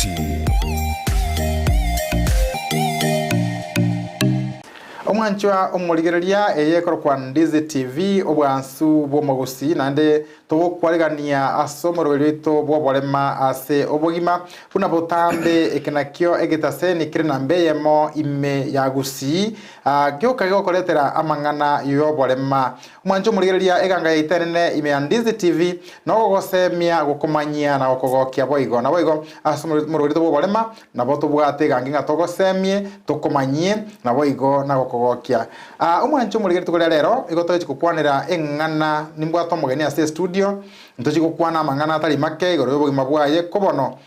Omogusii. Omwanchwa omorigereria eye ekorokwa Ndizi TV obwansu bw'omogusii naende togokwarigania ase omoroberi oito bw'oborema ase obogima buna botambe eke nakio egetaseni kere namba eyemo ime ya Gusii gioka gegokoretera amang'ana y'oborema Omwanche omorigereria eganga yaito enene ime ya Ndizi TV, nogogosemia, gokomanyia na gokogokia boigo. Naboigo ase omoroberio bw'oborema nabo tobwate egangi ng'a togosemie, tokomanyie, naboigo na gokogokia. Aa omwanche omorigereria rituko ria rero igo togochi gokwanera eng'ana nimbwate omogeni ase estudio, ntochi gokwana amang'ana atari make igoro y'obogima bwaye ko bono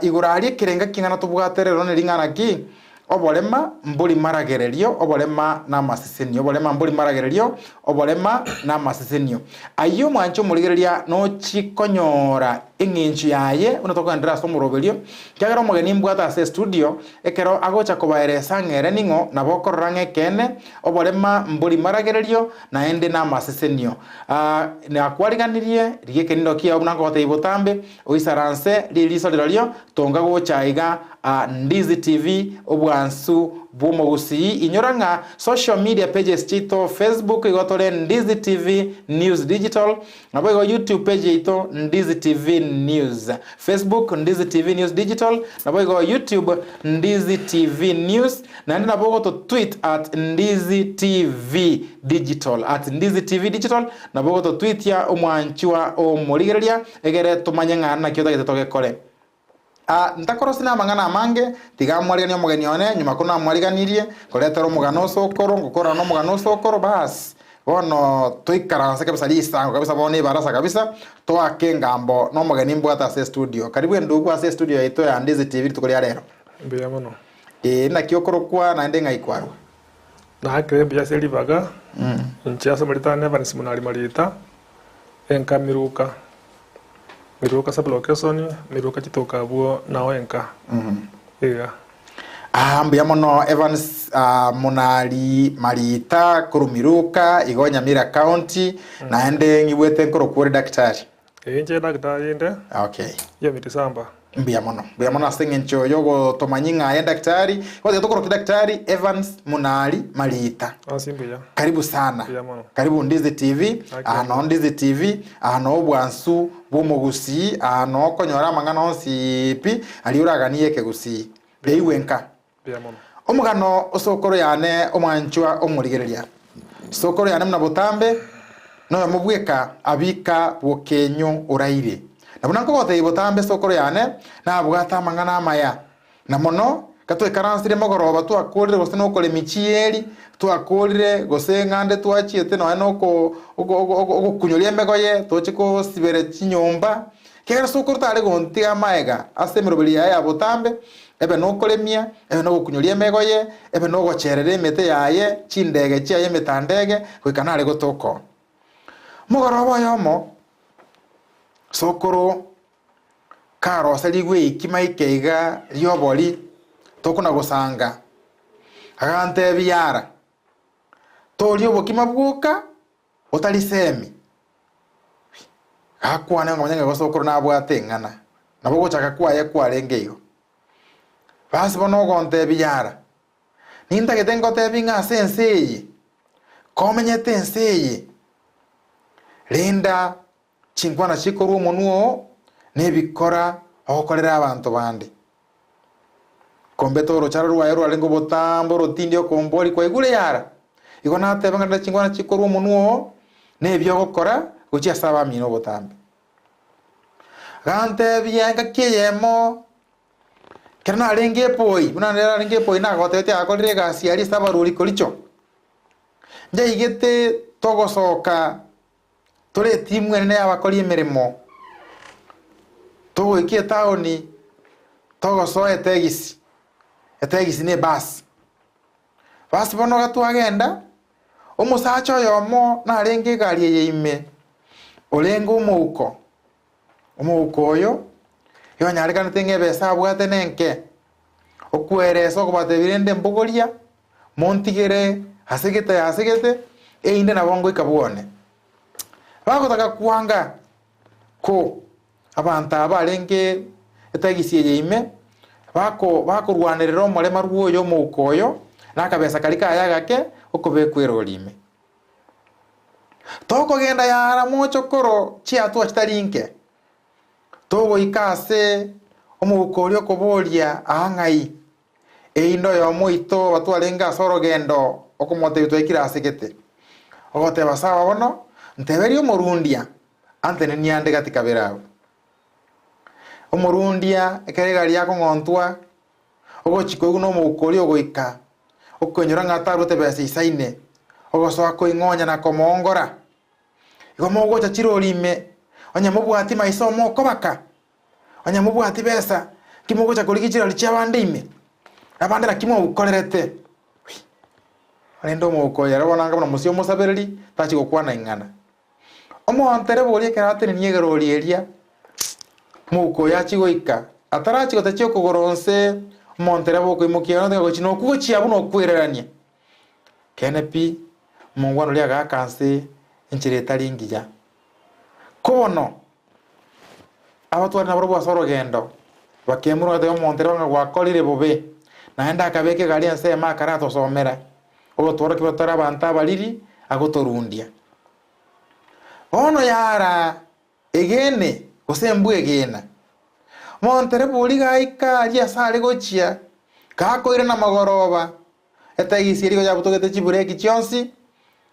igoro aria ekerenga ki'eng'ana tobwate rero nering'ana ki? Oborema mbori maragererio, oborema namasesenio, oborema mbori maragererio, oborema namasesenio. Ayio omwanche omorigereria nochi konyora eng'encho yaye buna tokogenderera ase omoroberio, ekiagera omogeni mbwate ase estudio, ekero agocha kobaeresa ng'a ere ning'o, nabo okorora ng'a ekeene, oborema mbori maragererio, naende namasesenio. Nakwariganirie, rigia ekenindo kiao buna nkogotebia botambe, Oisaranse ririso rirorio, tonga gocha aiga aa Ndizi TV, obwansu bw'omogusii. Inyora ng'a social media pages chiaito Facebook igo tore Ndizi TV News Digital, naboigo YouTube page yaito Ndizi TV News. Facebook Ndizi TV News Digital, naboigo YouTube Ndizi TV News, naende nabo ogoto tweet at Ndizi TV Digital, at Ndizi TV Digital, nabo ogoto tweetia omwanchwa omorigereria. Egere tomanye ng'a naki otagete togekore. Aa, ntakorosi namang'ana amange, tiga amwariganie omogeni one, nyuma ko namwariganirie, nkoretera omogano ase okoro, ngokorana nomogano ase okoro, baas, bono toikaranse kabisa risango kabisa bono ebarasa kabisa, toake engambo nomogeni mbwate ase estudio. Karibu endugu ase estudio yaito ya Ndizi TV rituko ria rero. Mbuya mono. Ee, naki okorokwa naende ng'ai kwarwa? Naakire mbuya ase ribaga, inche ase amarieta ane Evans Munari Marita. Enka miruka, miruka sub-location, miruka chitoka abwo nao enka iga. Ah, mbuya mono Evans ah, Munari Marita korwa Miruka igo Nyamira County naende ng'igwete nkorokwa ore daktari. Ee inche daktari inde Okay. ya mitisamba. Mbuya mono, mbuya mono ase eng'encho yogotomanyia ng'a aye daktari, igo tiga tokorokia daktari Evans Munari Marita. Ase mbuya. Karibu sana. Mbuya mono. Karibu Ndizi TV, Aki aa noo Ndizi TV, aa noo obwansu bw'omogusii, aa noo okonyora amang'ana onsi pi aria oraganie ekegusii. Yaigwe nka. Mbuya mono. Omogano o sokoro yane omwanchwa omorigereria. Sokoro yane buna botambe, noyomo bweka abika bw'okenyo oraire. Na buna nkogotebia botambe sokoro yane nabwate amang'ana amaya, na mono gatwaikaransire mogoroba twakorire gose nokoremia chieri, twakorire gose ng'ande twachiete nonya noko oko oko ogokunyoria emegoye toche kosibera chinyomba, Ekiagera sokoro tare gontiga amaega ase emeroberi yaye ya botambe, ebe nokoremia, ebe nogokunyoria emegoye, ebe nogocherera emete yaye, chindege chiaye emetandege, goika nare gotoka oo. Omogoroba oyomo, sokoro karoserigwe eikima ike iga ri'obori, tokona gosanga, agantebia, Ara, toria obokima bwoka, Otari semi, gakwane nkomanya ng'a gose okoro nabwate eng'ana, nabo ogochaka kwaye kwarenge igo. Basi bono ogontebia yara, nintagete ngotebi ng'a ase ense eye, komenyete ense eye, renda Chinkwana chikorwa omonwa oo nebikora ogokorera abanto bande. Kombete orocharo rwaye rwarenge obotambe orotindi okombori kwaigure yara. Igo nateba ng'a renda chinkwana chikorwa omonwa oo nebi ogokora gochia ase abamino obotambe. Gantebia engaki eyemo ekero narenge epoi buna narenge epoi nagotebetie agakorire egasi aria ase abarwori koricho. Njaigete togosoka Tore etimu enene y'abakori emeremo, togoika etaoni, togosoa etegisi, etegisi na ebasi. Basi bono iga twagenda, omosacha oyomo narenge egari eye ime, orenge omouko, omouko oyo, yonyarekanete ng'a ebesa abwate nenke, okweresa okobatebia rende mbogoria, Montigere ase gete ase gete, erinde nabo ngoika bwone. Bagotaka kwanga, ko abanto aba barenge etagisi eye ime, Bako bakorwanerera omorema rwa oyo omouko oyo, na akabesa karia kaye agake, okobekwa erori ime. Tokogenda yara mochokoro chiatua chitari inke, togoika ase omouko oria okoboria aa ng'ai, erinde oyomo oito batwarenge ase orogendo okomotebia twaikire ase gete. Ogoteba sawa bono, nteberie omorundia antenenie ande gati kabere abwo. Omorundia ekero egari yakong'ontwa, ogochia koigwa nomouko oria ogoika, okoinyora ng'a tarwete besa isaine, ogosoa koing'onya na komoongora. Igo mogocha chirori ime, onye mobwati maiso mokobaka, onye mobwati besa, nki mogocha korigia chirori chi'abande ime? Abande naki mwabukorerete? Wi! Korende omouko oyo ere bono anga buna mosie omosabereri, tachi gokwana ing'ana. Omontereba oria ekero atenenie egerori eria, omouko oyo achie goika, atarachia gotachia okogoro nse, omontereba okoimokia onde gochia nokwo gochia buna okwererania. Keene pi, omongwana oria agaaka nse enchera etari engiya. Ko bono, abatware nabarobwo ase orogendo, bakemurwa bagatebia omontereba ng'a gwakorire bobe, naende akabeka egari ensemo akaratosomera. Ogotworokia buna tore abanto abariri, agotorundia. Bono yara egene gose mbwegena. Montereba oria gaika aria ase are gochia, gakoirana mogoroba, etagisi eria igo yabutogete chibureki chionsi,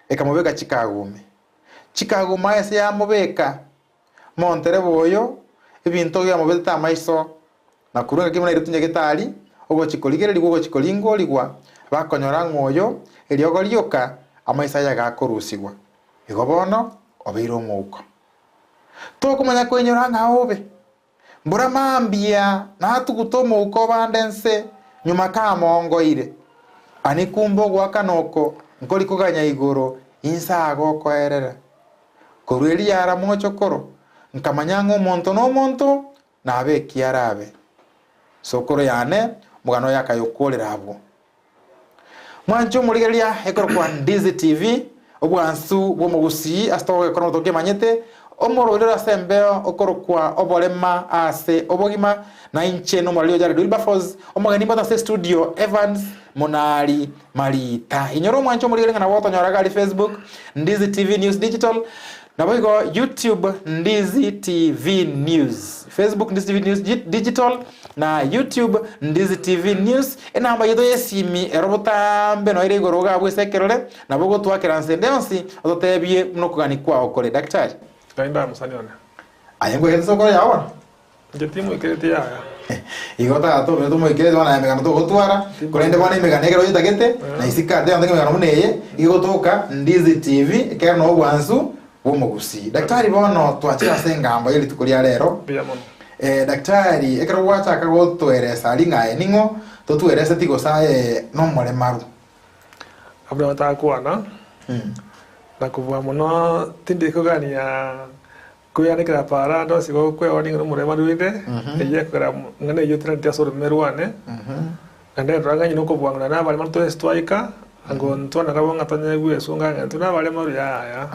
ekamobeka chikagume. Chikaguma ase yamobeka, Montereba oyo, ebinto biamobetete amaiso, na korwa engaki buna erio nyagetari, ogochia korigererigwa ogochia koringorigwa, bakonyora ng'a oyo, eriogo rioka, amaiso aye agakorusigwa. Igo bono obeire omouko. Tokomanya koinyora ng'a obe. Mbora mambia natugute omouko obande nse, nyuma kamongoire. Ani kumbe ogoakana oko nkori koganya igoro inse agokoerera. Korwa eria mochokoro, nkamanya ng'a omonto nomonto, nabe eki arabe. Sokoro yane, omogano oyo akayokorera abwo. Mwanche omorigereria ekorokwa Ndizi TV, obwansu bw'omogusii ase togokora tokemanyete, omorwaire ore ase embeo okorokwa oborema ase obogima, na inche nomoreri o Jared Wilberforce, omogeni mbote ase estudio Evans Monari Marita. Inyora omwanche omorigereria ng'a nabo otonyora iga aria Facebook, Ndizi TV News Digital, Naboigo YouTube Ndizi TV News, Facebook Ndizi TV News Digital na YouTube Ndizi TV News. Enamba yaito y'esimi ero botambe noyo ere igoro iga abwo ase ekerore, nabo ogotwakera nse ende yonsi ototebie buna okogania kwao kore. Daktari. Ngai ndamosani one. Aye nkoigete ase okora yao bono? Inche timoikereti yaya. Igo tata omino tomoikereti bono aye emegano togotwara, korende bono emegano ekero oyetagete, na isiko ande yonsi emegano buna eye, igotoka Ndizi TV, ekero na obwansu bw'omogusii. Daktari bono twachire ase engambo ye rituko ria rero. Mbuya mono. Eh, daktari, ekero gwachaka gotoeresa aria ng'a aye ning'o, totuereseti gose aye nomoremaru. Abwo batakwana, na kobua mono tindi kogania Koyanekera para ande onsi gokweonia ng'a nomoremari oinde, eyio ekogera ng'a neyio eteneneti ase oromeme rwane, naende ndora ng'a inye nokobua ng'a nabaremari twensi twaika, ango ntwe narabwo ng'a tonyare gwesunga ng'a intwe nabaremaru yaya.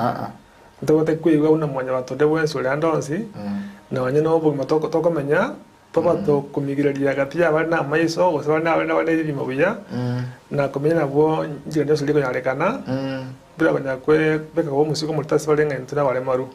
Ntobwate kweigwa buna mwanyabanto onde bwensi ore ande onsi, nonye na obogima toko tokomenya, toba tokomigereria gati y'abare namaiso, gose bare nabare nabare nerimo buya, na komenya nabwo nchera yonsi rikonyarekana. Buna konya kwebeka koba omosiko omorito ase bare ng'a intwe nabaremaru.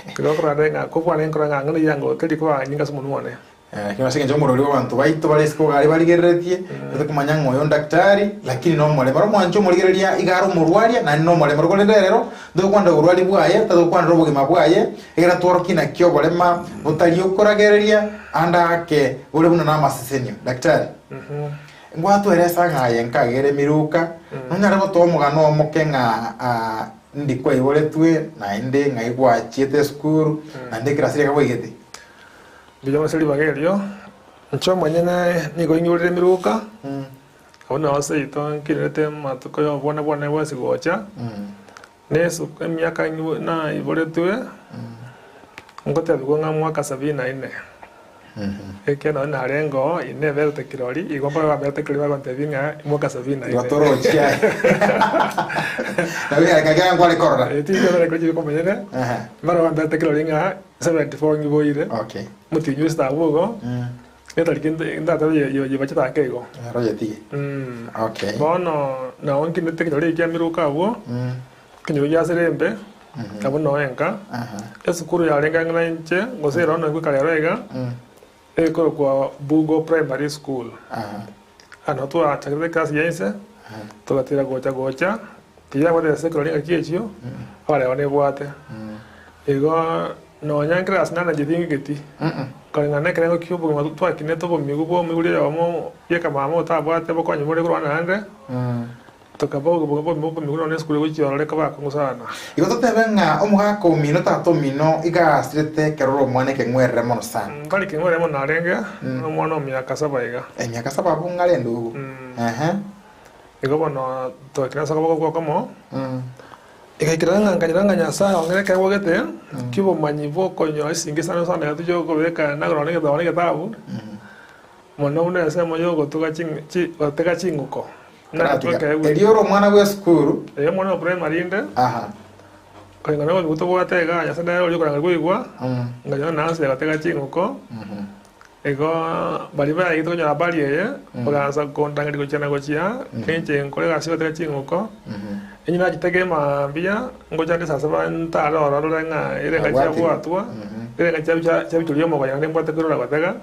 Ekero okorora ng'a kobwana enkoro ng'a ang'e neyia ngo teri koba nyinga ase omonwa one. Lakini ase engencho y'omorweri bw'abanto baito bare isiko iga aria barigereretie, tote komanya ng'a oyo ndaktari, lakini nomoremaru. Omwancha omorigereria iga are omorwaria naende nomoremaru korende rero ntogokwanera oborwari bwaye, tatogokwanera obogima bwaye, egera tworokie naki oborema botari okoragereria ande ake bore buna namasesenio. Daktari. Ngwatweresa ng'a aye nkagere emiruka, nonyare gotoa omogano omoke ng'a aa ndi kwaiboretwe, naende ng'ai gwachiete esukuru, naende ekerasi riaga gwaigete? Mbuya ase ribaga erio, inche omonyene nigo inyorire emiruka, abwo nao seito nkinerete amatuko ya obwana bwane bwensi gocha, na esu emiaka naiboretwe, ngotebigwa ng'a mwaka sabini na ine. Ekiagera nonye narenge oo, ineberete kirori, igo mpaka bamberete kirori bagontebia ng'a mwaka sabini na Igo ine. torochia aye. Nabo ekiagera nkware korora. Eh, tinkwebera ekero chire komonyene, Ehe. mbaro bamberete kirori ng'a 74 ngiboire, Okay. motienyi o esita abwo igo. Etariki ndatebe yebachete ake igo. Ero yetige. Okay. Bono nao nkinete ekenyoro eke kia Miruka abwo, ekenyoro gia Serembe, abwo noo enka. Esukuru yarenge ang'e na inche, gose ero noo ngoika rero iga, ekorokwa Bugo Primary School. Aa noo twachakete eclass ya inse, togatira gocha gocha, tiyabwate ase ekerori ngaki echio, abareba nebwate. Igo nonya nclass nane inche ting'igeti, koreng'ana na ekerengo kia obogima twakinete obomigu bwa omoibori oyomo bieka mama otabwate obokonyi bore korwa naende, tokaba obomigu nonya esukuru egochia ororo ekaba akong'u sana. Igo totebe ng'a omogaka omino, tata omino, iga asirete ekero ore omwana ekeng'werere mono sana. Ntari keng'werere mono narenge, omwana o miaka saba iga. Emiaka saba abwo ng'are endugu. Ehe. Igo bono twakina ase okoboko gw'okomo, egaikera ng'a nkanyora ng'a Nyasae ong'ire ekeegwa gete ki'obomanyi bw'okonyora chisingi isano isano na gatato chi'okobeka nagora nonye egetabo na egetabu, mono buna ensemo y'ogotuga ching chi gotega chingoko. Naetwe Karatiga. ekeegwa Erio ore omwana bw'esukuru. Erio omwana o primary inde, Aha. koreng'ana na obomanyi tobwate igaa, Nyasae nere oria okorangeria koigwa, nkanyora nanse ya gotega chingoko. Igo baria baegete konyora habari eye, bagaansa kondangeria gochia na gochia, ninche nkore egasi y'ogotega ching'uko. Inche nachitega mambia, ngocha nde saa saba ntare ororo rore ng'a erenga chiabwatwa, erenga chiabi chiabichoria omogoya naende mbwate korora gotega,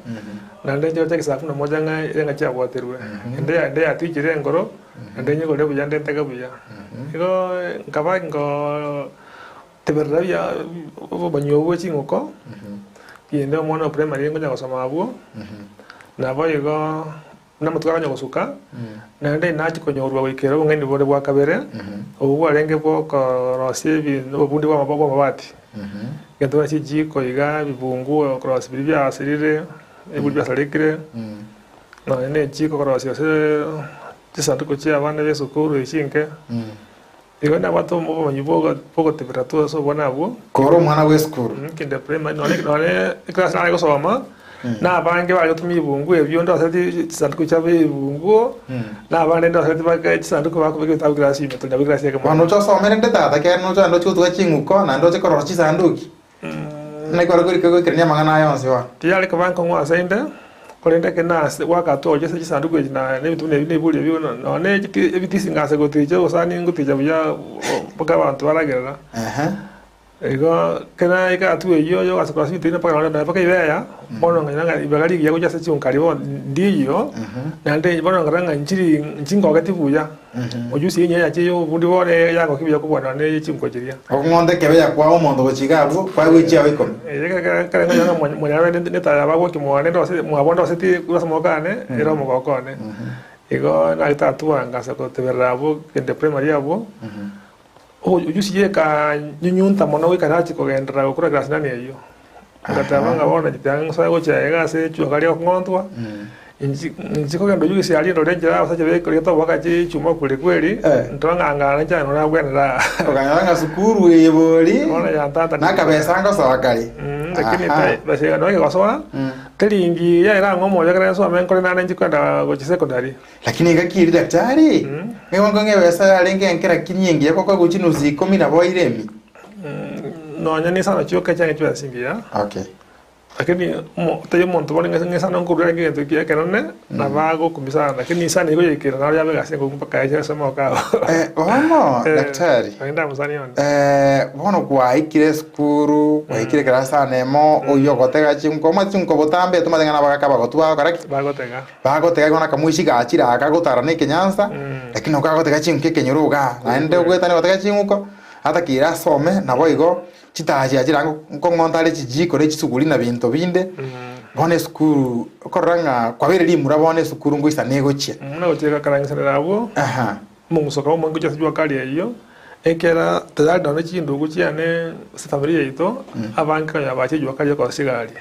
naende nche gochia saa kumi na moja ng'a erenga chiabwatirwe. Ende ende yatichire enkoro, naende nyigore buya nde ntege buya. Igo nkaba nkoo. Teberera buya obomanyi obwo bwe ching'uko, kende omwana o primary ngonya gosoma abwo, naboigo buna amatuko akonya gosuka, naende nachia konyorwa goikera obong'aini bore bwa kabere, obwo bwarenge bwa okorosia ebi obobundi bwa bwa amabati, egento buna chijiko iga, ebibunguo okorosia biria biasirire, eburi biasarekire, nonya na ejiko okorosia gose chisanduku chia abana ba esukuru echi chinke. Igo nabwate obomanyi bw'ogotebera ase obwana abwo. Kore omwana bw'esukuru. Kinde primary nonye nonye eclass nare gosoma, na abange bare gotumia ebunguo ebio ndoseti chisanduku chiabo ebunguo, na abande ndoseti bake chisanduku bakobeka ebitabu class ime tore nabwo eclass ekemo. Bono oche osomere nde tata ekero noche naende oche gotuga ching'uko naende oche korora chisanduki. Naki kware korika goikerania amang'ana aya onsi bono. Tiyare koba nkong'u ase inde, korende ekero nase goaka tochi ase chisanduku echi na ebinto buna ebi na ebiburi ebi nonya ne ebitisi ngase goticha obosani ngoticha buya mpaka abanto baragerera. Ehe. Igo kera ekatua eyio yogasa korwa ase ebinto ebio mpaka nonya mpaka ibeya, bono nkanyora ng'a ribaga rigiya gochia ase chionkari bono ndiyio, naende bono nkarora ng'a nchiri nchingogeti buya. Ojusi enyia yacha ey'obobundi bono eyagokia buya kobua nonya neye chinko chiria. Okong'onta ekebeya kwao omonto gochika abwo, kwaegwa echiao ikomi. Ekero nkonyora ng'a monyarebe netaya bagokia mwane ndose mwabo ndoseti korwa ase amaboko ane, ere omogoko one. Igo narete hatua nkaansa goteberera abwo kende primary abwo, ojusi ekanyunyunta mono goika nachia kogenderera gokora class nane eyio. Ngateba ng'a bono inche nsoe gochia iga ase echuaka ria okong'ontwa, inchi inchi kogenda oyio gose aria ndore enchera abasacha bekorete oboaka chichuma kweri kweri, Eh. ndore ng'a ng'a inche naro nabwenera aa. Okanyora ng'a sukuru eye bori, Bono yantata nakabesa ngosoa kare. Lakini Aha. te base nonye gosoa, teri ngiya erang'e omoyo ekero nsome nkore naende nchi kogenda gochia secondary. Lakini engaki eria daktari, nigo nkong'a ebesa yarenge enke lakini engiya gokoegwa chinusu ikomi nabo oire emi. Nonya nisano chioka chiange chibesa chingiya, Okay. lakini omo tari omonto bono ng'a ng'isano nkorwa arenge egento ekiya ekenene, nabo agokumia sana, lakini isano igo yaikire naro yaba egasi enkong'u mpaka yacha ase amaboko abo. Eh, bono daktari, Nonye ndamosani one. eh, bono kwaikire esukuru, kwaikire ekerasi ane emo, oyio ogotega chinko, omanyete chinko botambe tomanyete ng'a nabagaka abagotu bagokora ki? Bagotega. Bagotega igo nakamoisia gachire aa kagotara na ekenyansa, lakini nabo kagotega chinko ekenyoro igaa, naende ogwetania gotega ching'uko, atakeire asome, naboigo chitaha chiachire ango nkong'onta are chijiko ne chisuguri na binto binde, bono esukuru okorora ng'a kwabeire rimura bono esukuru ngoisana egochia. Buna gochia egakarangesanera abwo, Aha. omong'uso okaba omonge gochia ase jua kali eyio, ekera tayari nonye chindugu chiane ase efamiri yaito, abange konya bache jua kali okorosia egari.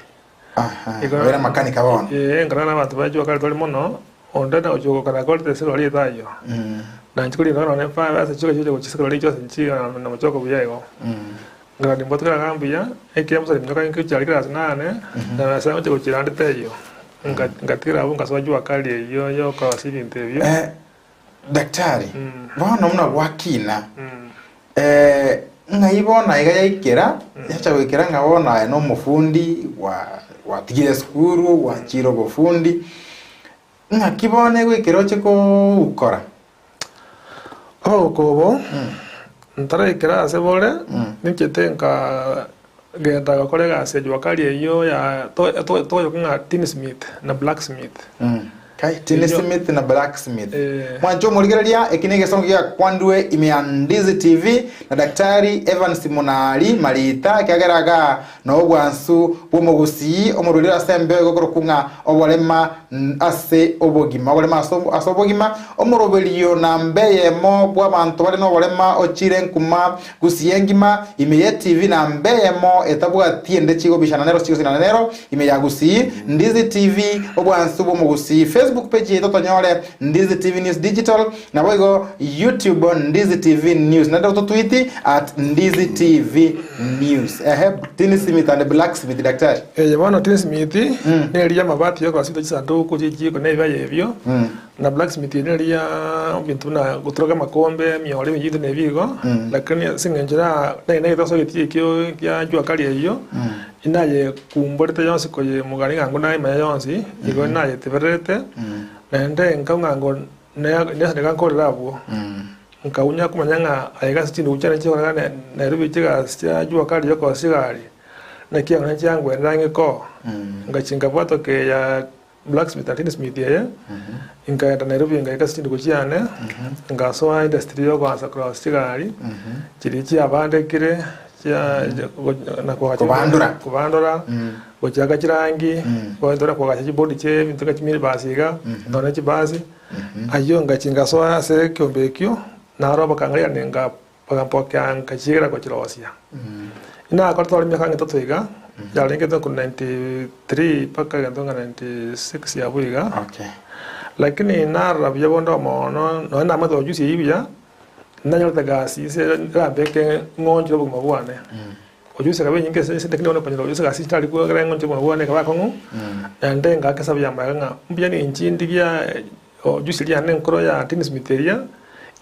Aha, obeire amakanika bono. Ee, nkarora na abanto ba jua kali tore mono, onde nagochia gokora akorete ase erori etaiyo. Na inche korende nonye mbabe ase chioka chiocha gochia ase erori chionsi nchiga na mochoko buya igo. Nkarora nimbwate kera ng'a mbuya, ekiagera mosani minyoka inke chiare class nane, na ase agochia gochira ande teiyo. Nka- Ngatigera abwo nkasoa jua kali eyio ya okorosia ebinto ebio. Eh, daktari, bono buna gwakina, eh, ng'ai bono aiga yaikera, yacha goikera ng'a bono aye nomofundi gwa. Gwatigire esukuru, gwachire obofundi, ng'aki bono egoikera oche koukora? Obouko obo, ntaraikera ase bore, ninchete nkagenda gokora egasi ya jua kali eyio ya togoyoka ng'a tinsmith na blacksmith. Kai, tinsmith na blacksmith. Eh. Mwanche omorigereria, eki negesongo giakwanirwe ime ya Ndizi TV na Daktari Evans Munari Marita, ekiagera igaa na obwansu bw'omogusii omorwerire ase embeo egokorokwa ng'a oborema ase obogima. Oborema ase obogima, omoroberio namba eyemo bw'abanto bare noborema ochire nkuma gusii engima ime ye TV namba eyemo etabwati ende chigobishana nero chigosinana nero ime ya Gusii, Ndizi TV, obwansu bw'omogusii. Facebook page yaito tonyore Ndizi TV News Digital, Naboigo YouTube Ndizi TV News naende ototwiti at Ndizi TV News. Ehe, Tinsmith and Blacksmith daktari. Eye bono tinsmith neri y'amabati yokorosibwa chisanduku chi'echiko na ebibayo ebio, na blacksmith eye neri ya ebinto buna goturaga amakombe, emioro, emeyito na ebigo, lakini ase eng'encho ya naye ase egetii ekio kia jua kali eyio, inayekumborete yonsi koyemogania ng'a ng'o nayemanya yonsi, igo nayetebererete, naende nkaigwa ng'a Nesaneka nkorera abwo, nkaunya komanya ng'a aye gasi chindugu chiane chikoreka Nairobi chigasi chia jua kali yokoa chigari, naki ang'e chiangwenera ang'e koo. Ngachia nkabwata eke ya blacksmith na tinsmith eye, nkaenda Nairobi ngaika ase chindugu chiane, ngasoa industry yokoansa korosia chigari, chiria chiabandekire, Kobandora. Kobandora, gochiaka chirangi, goetera koagacha chibodi chie ebinto buna chiminibus iga, nonya chibasi, ayio ngachia ngasoa ase ekeombe ekio, naro bakang'aina nka bagampokea nkachiira gochirosia. Inakorete ore emiaka ng'a etato iga, yarenge korwa 93 mpaka egento ng'a 96 abwo iga, Okay. lakini narora buya bonde omono, nonya namanyete ojusi eyio buya, Ndanyorete egasi inse erambeke ng'onchore obogima bwane. Ojusi ekaba enyinge ase ense lakini bono konyora ojusi egasi ntari kogera ng'onchore obogima bwane ekaba akong'u, naende ngaka esabu ya magega ng'a mbuya ninchi ndigia ojusi eria yane enkoro ya tinsmith eria,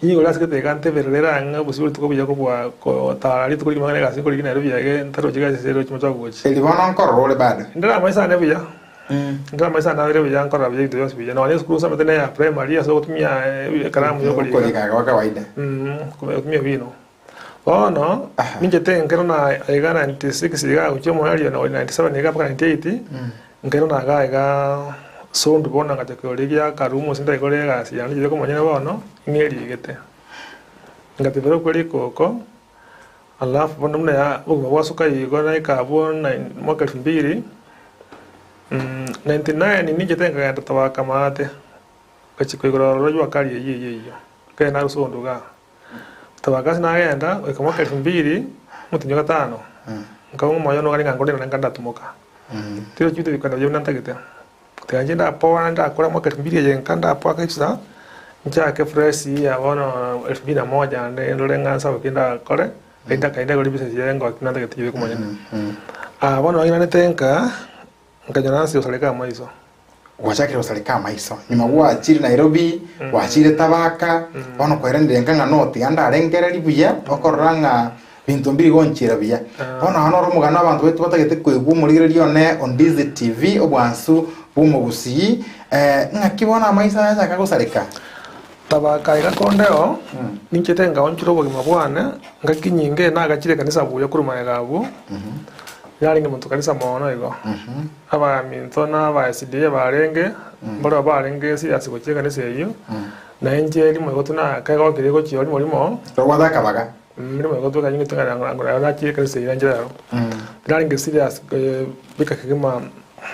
inyigore ase gete iga nteberere erang'e obosio rituko buya kobua kotara rituko rigima ng'a egasi nkorigia Nairobi ege ntarochi gasi ase erochi mochoko gochia. Eri bono nkorora ore bado. Ndire amaiso ane buya. Ekero amaiso ane abeire buya nkorora buya ebinto bionsi buya. Nonya esukuru nsomete na eya primary ase ogotumia ekaramu ya okorika. Okorika kwa kawaida. Gotumia bino. Bono, ninchete nkero na iga 96 iga gochia omoerio na 97 iga mpaka 98, nkero na iga iga sondu bono ngacha korigia akarumu ase ndaikore egasi yane inche komonyene bono, ng'erigete. Ngatebera okorika oko, Alafu bono buna ya obogima bwasuka igo naika abwo nine mwaka elfu mbili 99 ninchete nkagenda tabaka maate ngachia koigora ororo jua kali eyio eyio eyio ekero narusia onde igaa. Tabaka ase nagenda goika mwaka elfu mbili omotienyi o gatano nkauma omoyo one ogani ng'a nkore nonye nkandatumoka. Tiri chinto bikanda biria buna ntagete. Tiga inche ndapoa ndakora mwaka elfu mbili eye nka ndapoa kabisa, nchake fresh ya bono elfu mbili na moja nde ndore ng'a nsabe ki ndakore, naende ndakaenda igoro ebusiness yaye ngoki buna ntagete chibe komonyene. Bono nairanete nka, nkanyora nase gosareka amaiso. Gwachakire gosareka amaiso nyuma gwachire Nairobi, gwachire Tabaka, bono kwairanire nka ng'a no tiga ndarengereria buya, okorora ng'a Binto mbiri gonchiera buya. Bono aa noro omogano abanto baito batagete koigwa omorigereria one o Ndizi TV obwansu bw'omogusii. Eh, ng'aki bono amaiso aya achaka gosareka? Tabaka iga kondeo, ninchete ngaonchora obogima bwane, ngaki nyinge nagachire ekanisa buya korwa magega abwo, yarenge monto kanisa mono igo. Abaminto na aba SDA barenge, mbarabwo barenge serious gochia ekanisa eyio, na inche rimo igo tunakegokire gochia rimo rimo. Tobwate akabaga. Emeremo egotweka nyinge tong'ana nachire ekanisa eye nainche rero, tinarenge serious beka kegima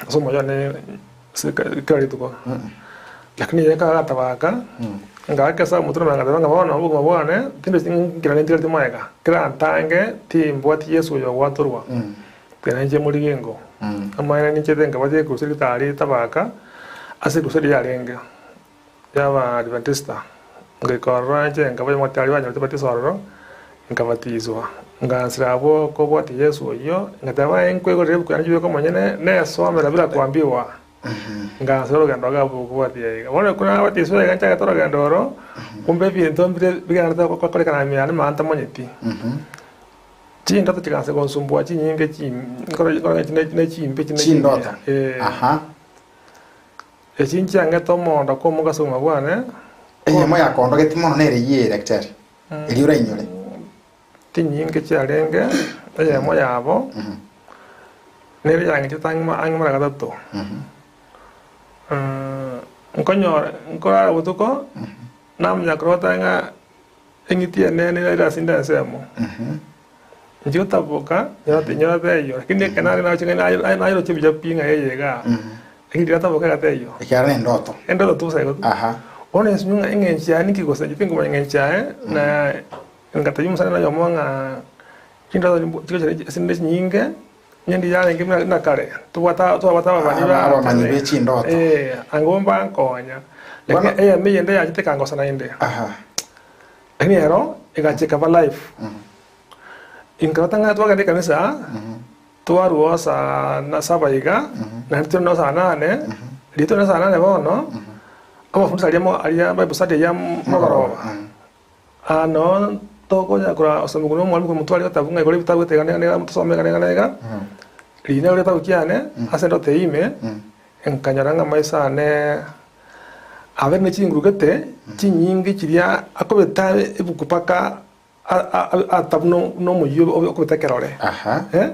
ase omoyo one ase kera rituko. Lakini eye ekero agatabaka, ngaaka ase omotwe na ngateba ng'a bono obogima bwane tindi nkera nintigareti magega, kera ntange timbwati Yeso oyo ogwatorwa, tiga nainche morigie ingo. Amaene ninchete nkabwatia ekuruseri ritari tabaka, ase ekuruseri yarenge. y'Abaadventista, ngaika ororo inche nkaba omotari banyorete ebatiso ororo, nkabatiswa. Ngansera abwo kobwatia Yeso oyio, ngateba aye nkoigorera ebuku yane chibeke omonyene, nesomera bila kwambiwa. Ngansera orogendo iga abwo kobwatia iga. Bono ekero nabatiswa iga nchagete orogendo oro, kumbe ebinto mbire bigendererete gokorekana ime yane manya ntamanyeti. Chindoto chigansa gonsumbua chinyinge chi nkoro nkoro ne chimbe chinde Chindoto. Eh. Aha. Echi nchiang'ete omondo kwa omogaso obogima bwane. Eyemo yakondogeti mono nere eyie daktari, eria orainyore. Chinyinge chiarenge, eyemo yabo nere yang'echete ang'e ang'e mara gatato. Nkonyora nkorara botuko, namanya korota ng'a eng'iti enene ere ase inde ensemo. Inche gotaboka, nyorete nyorete eyio, lakini ekero nare naroche ng'a naye naye nayeroche buya pi ng'a eye igaa, lakini riria nataboka egata eyio. Ekiagera na endoto. Endoto tu bosa igo tu. Aha. Bono ensinyo ng'a eng'encho yaye ninki gose inche tinkomanya eng'encho yaye, na ngatebia omosani oyomo ng'a chindoto nimbo chigocha ase inde chinyinge, onye ndiria yarenge buna buna kare, tobwate twabwate ababani ba Abamanyi be chindoto. Eh, ango mbankonya. Lakini Bono- eyemo eyende yachete ekangosa naende. Aha. Lakini ero egacha ekaba life. Inkarota ng'a twagenda ekanisa, twarua saa na saba iga, naende tore no saa nane, riria tore na saa nane bono, amafundisho aria mo aria bible study aria mogoroba, aa noo tokonya korwa osomigwa na omwalimu korwa motware getabu ng'a igoro ebitabu gete iga na iga na iga tosome iga na iga na iga, riria narure egetabu kiane, ase endoto eyio ime, nkanyora ng'a amaiso ane abe ne chinguru gete, chinyinge chiria akobeta ebuku mpaka ata buna buna omoyio obe okobeta ekerore. Aha. Eh?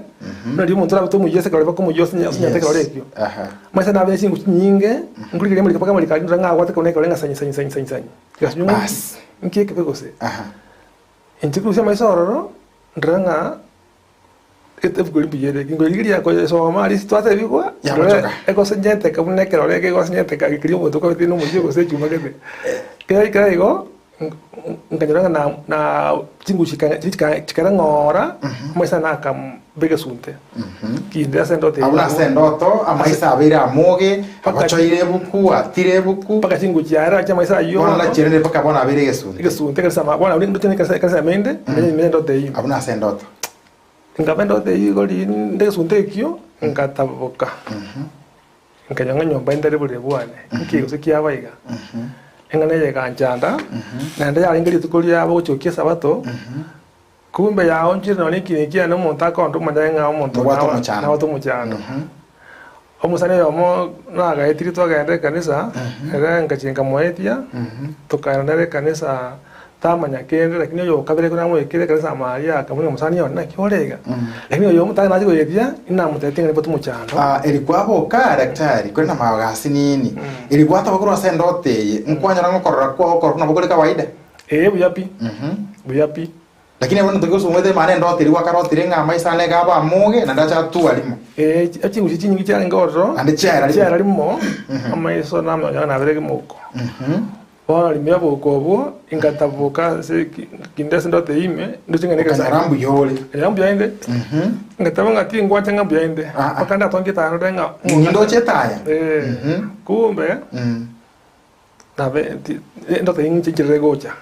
Buna riria omonto orabete omoyio ase ekerore mpaka omoyio osinye osinyete ekerore ekio. Aha. Amaiso nabe ne chinguru chinyinge, nkorigereria amariga mpaka amariga aria ndore ng'a agwate korwa ekerore ng'a sanyi sanyi sanyi sanyi sanyi. Egasunywa ng'a Bas. nki ekebe gose? Aha. Inche korusia amaiso ororo, ndore ng'a ebuku eria mbuya ere, nkorigereria koyesoma aria ase twatebigwa, ndore Yagochoka. egosinyeteka buna ekerore egosinyeteka keria omonto okobete nomoyio gose echuma gete. Kera ekero igo, nkanyora ng'a na na chinguru chika chika chikara ng'ora, amaiso ane akamba egesunte. Kinde ase endoto Abwo nase endoto, amaiso abeire amoge, agochoire ebuku, atire ebuku. Mpaka chinguru chiaye chia amaiso ayio Bono nachierende mpaka bono abeire egesunte. Egesunte ekanisa ma bono ndoche ekanisa ekanisa ime inde, menye endoto eyio. Abwo nase endoto. Nkaba endoto eyio igo rinde egesunte ekio, nkataboka. Nkanyora ng'a nyomba inde borere bwane, nki gose kiaba iga? Eng'ana eye eganchanda, naende yarenge rituko riabo gochia esabato, kumbe yaonchire nonya ekiina kiane omonto akondoma omanye ng'a omonto Nobwate nawa- omochando. nabwate omochando. Omosani oyomo nagaetirie twagenda ekanisa, ere ngachia nkamoetia, tokaenda nere ekanisa tamanya kende lakini oyo okabere ekero namoekire ekanisa amo aria akamboria omosani one naki ore iga? Lakini oyo omotang'ani nachia koyetia inamotebetie ng'a nimbwate omochando. Ah, eri kwaboka daktari kore na maoga asinini eri gwatoka korwa ase endoto eye nkwanyora ng'a okorora kwao okorokwa nabo kore kawaida Ee buya pi, buya pi. Lakini bono toki gosomete maana endoto eria gwakarotire ng'a amaiso ane iga abe amoge naende ache atwa rimo. Ee, chingusu chinyinge chiarenge ororo, Naende chiaera rimo. chiaera rimo, amaiso namanyora nabere gemoko. Bono ime y'oboko obwo ingataboka ase kinde ase endoto eyio ime, ndoche ng'a Okanyora negesaku. mbuya ore. Nkanyora mbuya inde, ngateba ng'a tingwancha ng'a mbuya inde, Ah, ah. mpaka ndatonge etaya ndore ng'a Nindoche etaya. Eh, kumbe nabe ti endoto eyio inche ncherere gocha.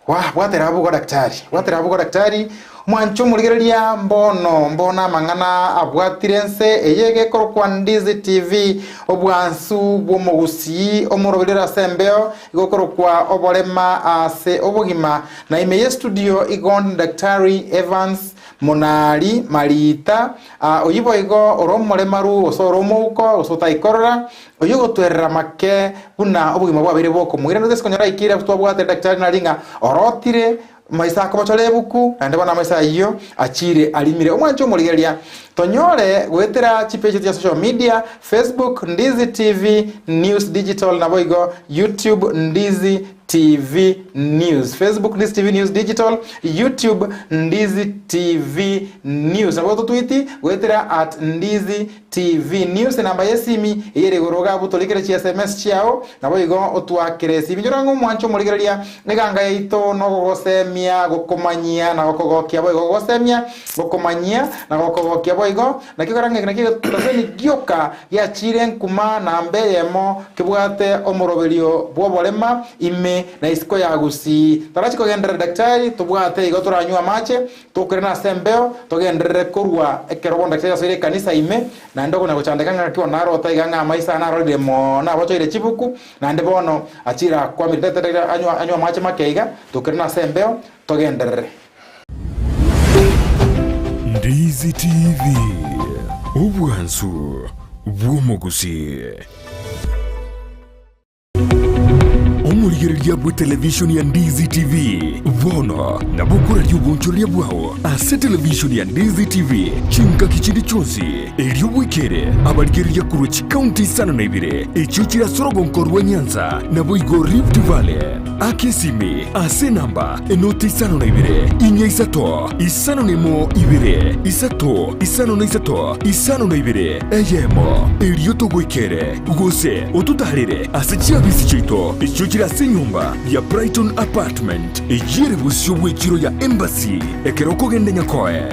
Wah, bwatera abwo igo daktari, bwatera abwo igo daktari, omwanche omorigereria mbono, mbono amang'ana abwatire ense eye egekorokwa Ndizi TV, obwansu bw'omogusii omoroberi ore ase embeo, igokorokwa oborema ase obogima, na ime ye studio igo ndi Daktari Evans Monari Marita, ah, oyio boigo ore omoremaru gose ore omouko gose otaikorora, Oyio ogotwerera make buna obogima bwabeire bokomoira. Ntotaisi konyora aikire abwo twabwate daktari nari ng'a orotire maiso akobochora ebuku, naende bono amaiso ayio achiire arimire. Omwanche omorigereria, tonyore goetera chipage chia social media, Facebook Ndizi TV News Digital naboigo YouTube Ndizi TV News. Facebook Ndizi TV News Digital, YouTube Ndizi TV News. Nabo totwiti goetera at Ndizi TV News enamba y'esimi eye ere igoro iga abwo torikere chi sms chiao naboigo otwakere esimi. Inchora ng'a omwanche omorigereria eganga yaito nogogosemia gokomanyia na gokogokia boigo gogosemia gokomanyia na gokogokia boigo naki okora ng'a eke nakio egetaseni gioka giachire nkuma namba eyemo kebwate omoroberio bw'oborema ime na isiko ya Gusii. Tarachi kogenderera daktari tobwate igo toranywe amache Tokerane ase embeo, togenderere korwa ekero bono Daktari asoire ekanisa ime, naende okonya gochandeka ng'a gaki bono narota iga ng'a amaiso aya narorire mono abochoire chibuku, naende bono achire akwamire Daktari anywe anywe amache make iga, tokerane ase embeo, togenderere. Ndizi TV, obwansu bw'omogusii. Omorigereria bw'etelevishoni ya Ndizi TV bono nabo okoraria obonchoreria bwao ase televishoni ya Ndizi TV chingaki chinde chionsi, erio bwekere abarigereria korwa chikaunti isano na ibere echio chire ase orogonko rwa Nyanza naboigo Rift Valley. Aka esimi ase enamba enoti 52 4 3 5 1 2 3 5 3 52 eyemo, erio togoikere, gose ototaarere ase chiabisi chiaito echio chire ase enyomba ya Brighton Apartment, eyio ere bosio bw'echiro ya Embassy ekero okogenda Nyakoe.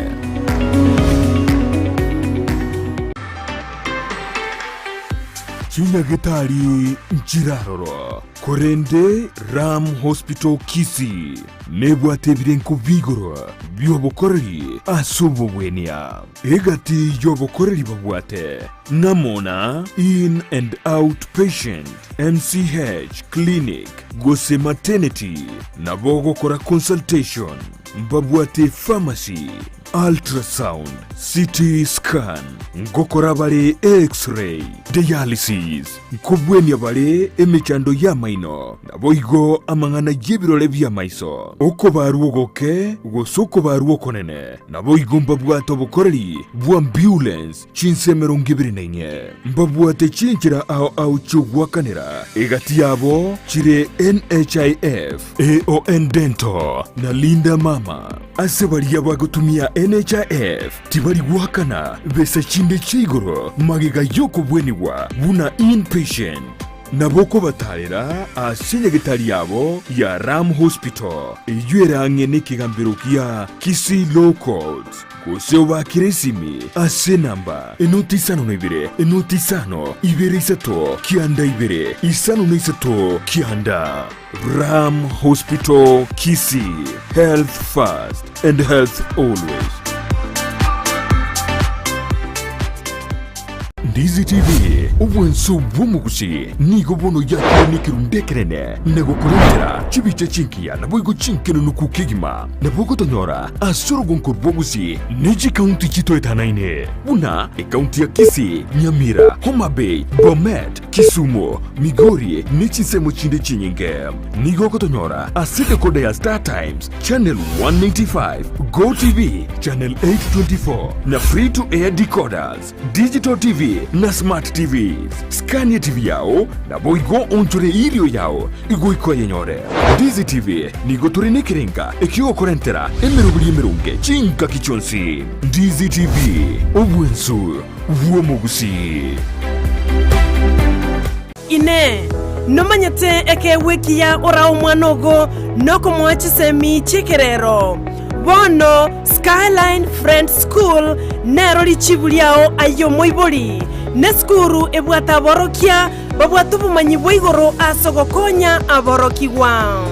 Chinyagetari nchiraroro. Korende Ram Hospital Kisii nebwate ebirenko bi'igoro bi'obokoreri ase obogwenia. Egati y'obokoreri babwate ng'amo na In and Out Patient, MCH Clinic gose Maternity, nabo ogokora consultation, mbabwate pharmacy, Ultrasound, CT scan, ngokora bare X-ray, dialysis, Nkobwenia bare emechando y'amaino, naboigo amang'ana y'ebirore bi'amaiso, okobarwa ogoke gose okobarwa okonene, naboigo mbabwate obokoreri bw'ambulance chinse 24. Mbabwate chinchera ao ao chi'ogoakanera, egati yabo chire NHIF, AON Dental na Linda Mama. Ase baria bagotumia NHIF tibari goakana besa chinde chia igoro magega y'okobwenigwa buna inpatient. Nabo okobatarera ase nyagetari yabo ya Ram Hospital eyio ere ang'e nekegambero gia Kisii Law Courts gose obaakere esimi ase enamba enoti 52 enoti 5 2 3 9 2 5 3 9. Ram Hospital Kisii, health first and health always. Ndizi TV, obwanso bw'omogusi nigo bono yakire nekerundu ekenene na gokorentera chibicha chingiya naboigo chinkenunuku kegima. Nabo ogotonyora ase orogonko rw'obogusi ne chikaunti chitoetanaine buna ekaunti ya Kisii, Nyamira, Homa Bay, Bomet, Kisumu, Migori ne chinsemo chinde chinyinge. Nigo ogotonyora ase decoder ya Star Times, Channel 195, Go TV, Channel 824 na Free to Air decoders, Digital TV na Smart TVs. Scania TV yao naboigo onchore erio yao igoika oyenyore. Ndizi TV nigo tore nekerenga ekiogokorentera emeroberi emeronge chingaki chionsi. Ndizi TV, obwensu bw'omogusii. Inee! Nomanyete ekeegwa ekiya orae omwana ogo nokomoa chisemi chi'ekerero? Bono Skyline Friends School nero richibu riao aye omoibori. Nesukuru ebwate aborokia babwate obomanyi bwa igoro ase ogokonya aborokigwa.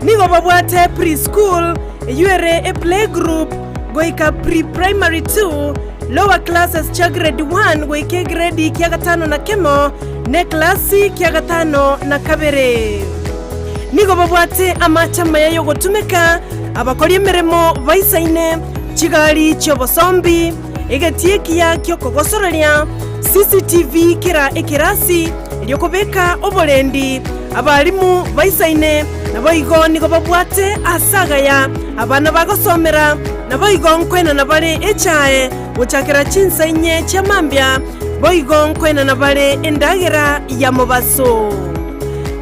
Nigo babwate pre-school, eyio ere eplaygroup, goika pre-primary 2, lower classes chia grade 1 goika egredi kia gatano na kemo, na eklasi kia gatano na kabere. Nigo babwate amache amaya y'ogotumeka, abakori emeremo baisaine, chigari chi'obosombi, egetii ekiya ki'okogosoreria, CCTV kera ekerasi, erio kobeka oborendi, abalimu baisaine, Naboigo nigo babwate aase agaya abana bagosomera, naboigo nkoenana bare echae gochakera chinsa inye chia mambia, boigo nkoenana bare endagera ya mobaso.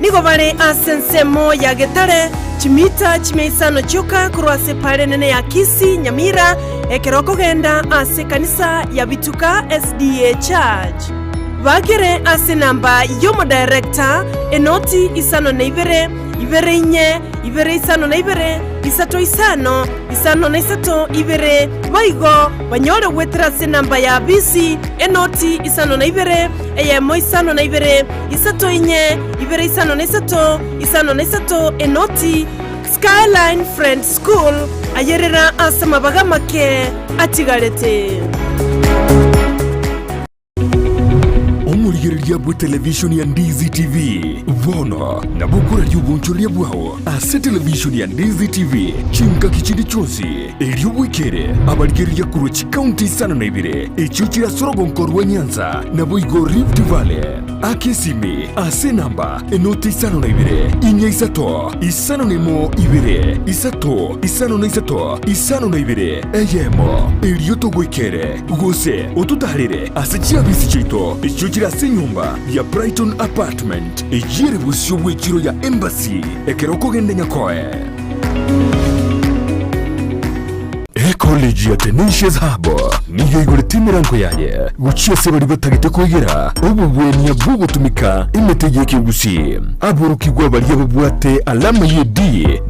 Nigo bare ase ensemo ya Getare, chimita chimia isano chioka korwa ase epaara enene ya Kisii, Nyamira, ekero okogenda ase ekanisa ya Bituka SDA Church. Bakere ase enamba y'omodirector, enoti 52, 2 4, 2 52, 3 5, 5 na 3 2, boigo banyore goetera ase enamba ya bisi, enoti 52, 1 52, 3 4, 2 5 na 3, 5 na 3, enoti. Skyline Friends School, ayerera ase amabaga amake atigarete. Omorigereria. Obuya bw'etelevishoni ya Ndizi TV. Bono nabo okoraria obonchoreria bwao ase televishoni ya Ndizi TV chingaki chinde chionsi, erio bwekere abarigereria korwa chikaunti isano na ibere echio chire ase orogonko rwa Nyanza naboigo Rift Valley. Aka esimi ase enamba enoti isano na ibere, inya isato, isano na emo ibere, isato, isano na isato, isano na ibere, eyemo, erio togoikere, gose ototaarere ase chiabisi chiaito echio chire ase enyomba ya Brighton Apartment, eyio ere bosio bw'echiro ya Embassy ekero okogenda Nyakoe. Ecollege ya Tenacious Hub nigo eigorete emerango yaye gochia ase baria batagete koegera obogwenia bw'ogotumeka emete y'ekegusii. Aborokigwa baria babwate alama ye D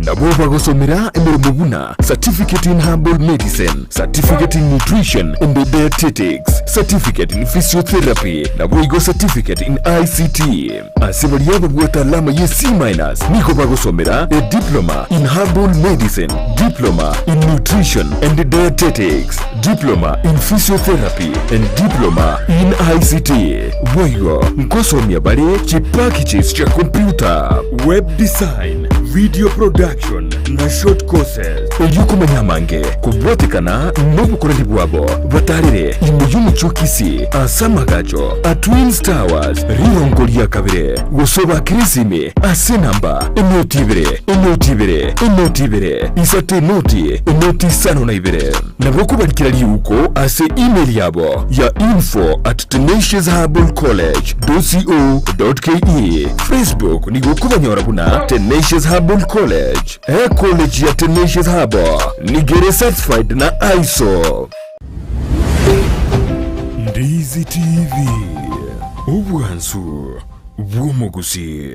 nabwo bagosomera emeremo buna Certificate in Herbal Medicine, Certificate in Nutrition and Dietetics, Certificate in Physiotherapy naboigo Certificate in ICT. Ase baria babwate alama ye C minus nigo bagosomera a Diploma in Herbal Medicine, Diploma in Nutrition and Dietetics, Diploma in Physiotherapy and Diploma in ICT. Boigo nkosomia bare chipackages chia computer, web design, video production na short courses. Erio komanya amange kobwatekana nobokoreri bwabo batarere ime y'omochie o Kisii ase amagacho a Twins Towers rirongo ria kabere gose obakere esimi ase enamba enoti ibere enoti ibere enoti ibere isato enoti enoti isano na ibere. Nabo okobarikera riuko ase email yabo ya info at tenaciousherbalcollege.co.ke. Facebook nigo okobanyora buna Tenacious Herbal College. Ecollege ya Tenacious Herbal nigo ere certified na ISO. Ndizi TV, obwansu bw'omogusii.